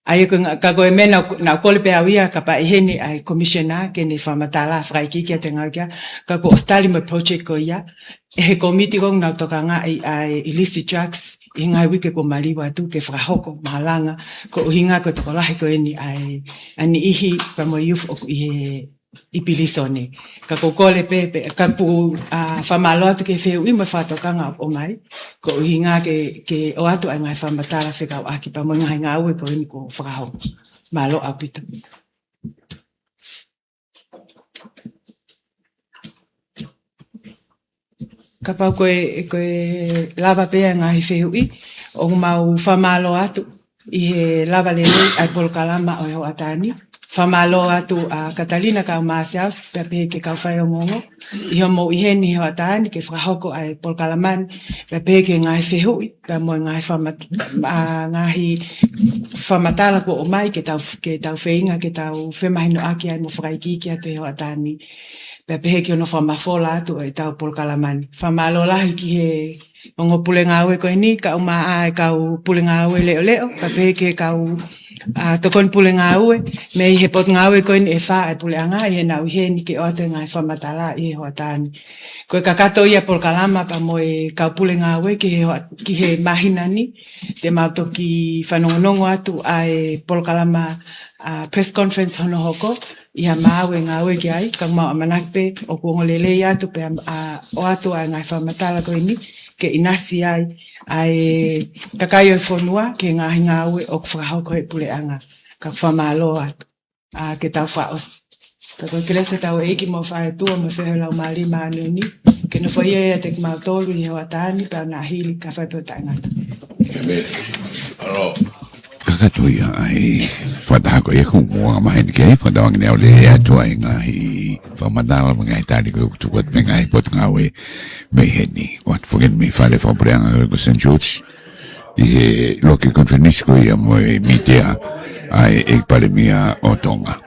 ʻA ia ko e ngā-, ka ko e meʻa naʻa ku, naʻa ku kole pē au ia kapau ʻe ʻi heni ʻa e Commissioner ke ne fakamatala fakaikiiki atu e ngāue ko ia, ka kuo ʻosi tali mo e project ko ia, ʻe he kōmiti ko ē naʻa nau tokangaʻi ʻa e illicit drugs, ʻi he ngaahi uike kuo maliu atu ke fakahoko malanga, ko e ʻuhinga ko e tokolahi ko eni ʻa e, ʻa e niʻihi pea mo e youth ʻoku ʻi he, ʻi pilīsone. Ka ʻoku ou kole pē, pē, ka ʻoku ou, ʻa, fakamālō atu ki he fehuʻi mo e fakatokanga ʻoku ʻomai, ko e ʻuhinga ke, ke ʻoatu ʻa e ngaahi fakamatala fekauʻaki pea mo e ngaahi ngāue ko eni kuo fakahoko. Mālō ʻaupito. Kapau ko e, ko e lava pē ʻa e ngaahi fehuʻi, ʻoku mau fakamālō atu ʻi he lava lelei ʻa e polokalama ʻo e hoʻatā ni. Fakamālō atu ʻa Katalina Kaumāsiasi, pea pehē ki he kau faiongoongo, ʻi hoʻomou ʻi heni he hoʻatā ni ke fakahoko ʻa e polokalama ni, pea pehē ki he ngaahi fehuʻi, pea mo e ngaahi fakamat-, ʻa, ngaahi fakamatala kuo ʻomai ke tau, ke tau feinga, ke tau femahinoʻaki ai mo fakaikiiki atu he hoʻatā ni. Pea pehē ki hono fakamafola atu ʻo ʻetau polokalama ni. Fakamālō lahi ki he ongo pule ngāue ko eni, kae ʻumaʻā e kau pule ngāue leʻoleʻo, pea pehē ki he kau, ʻa, tokoni pule ngāue, mei he potungāue ko eni ʻe fā ʻa e puleʻanga, ʻi heʻenau ʻi heni ke ʻoatu e ngaahi fakamatala ʻi he hoʻatā ni. Ko e kakato ia polokalama pea mo e kau pule ngāue ki he hoa-, ki he māhina ni, te mau toki fanongonongo atu ʻa e polokalama, ʻa, press conference hono hoko, ʻi ha maau e ngāue ki ai, ka mau ʻamanaki pē ʻoku ongo lelei atu pē ʻa, ʻa, ʻoatu ʻa e ngaahi fakamatala ko eni, ke ʻinasi ai ʻa e kakai ʻo e fonua ki he ngaahi ngāue ʻoku fakahoko ʻe he puleʻanga. Ka fakamālō atu. ʻA, ke tau fakaʻosi. Ka ko e kelesi ʻa hotau ʻEiki mo e fai atu ʻa e meʻa fē he Laumālie Māʻoniʻoni, ke nofoʻia ʻiate kimautolu ʻi he hoʻatā ni pea ʻo nā hili ka fai pē ʻo taʻengata. Kakato ia ʻa e fakataha ko ia kuo mou angamaheni ki ai, fakatauange naʻe lelei atu ʻa e ngaahi fakamatala mo e ngaahi tali ko ia ʻoku tuku atu mei he ngaahi potungāue mei heni. ʻOatu foki mei he fale fakapuleʻanga ko ia ko Saint George, ʻi he loki konifelenisi ko ia mo e mītia ʻa e ʻEiki Palēmia ʻo Tonga.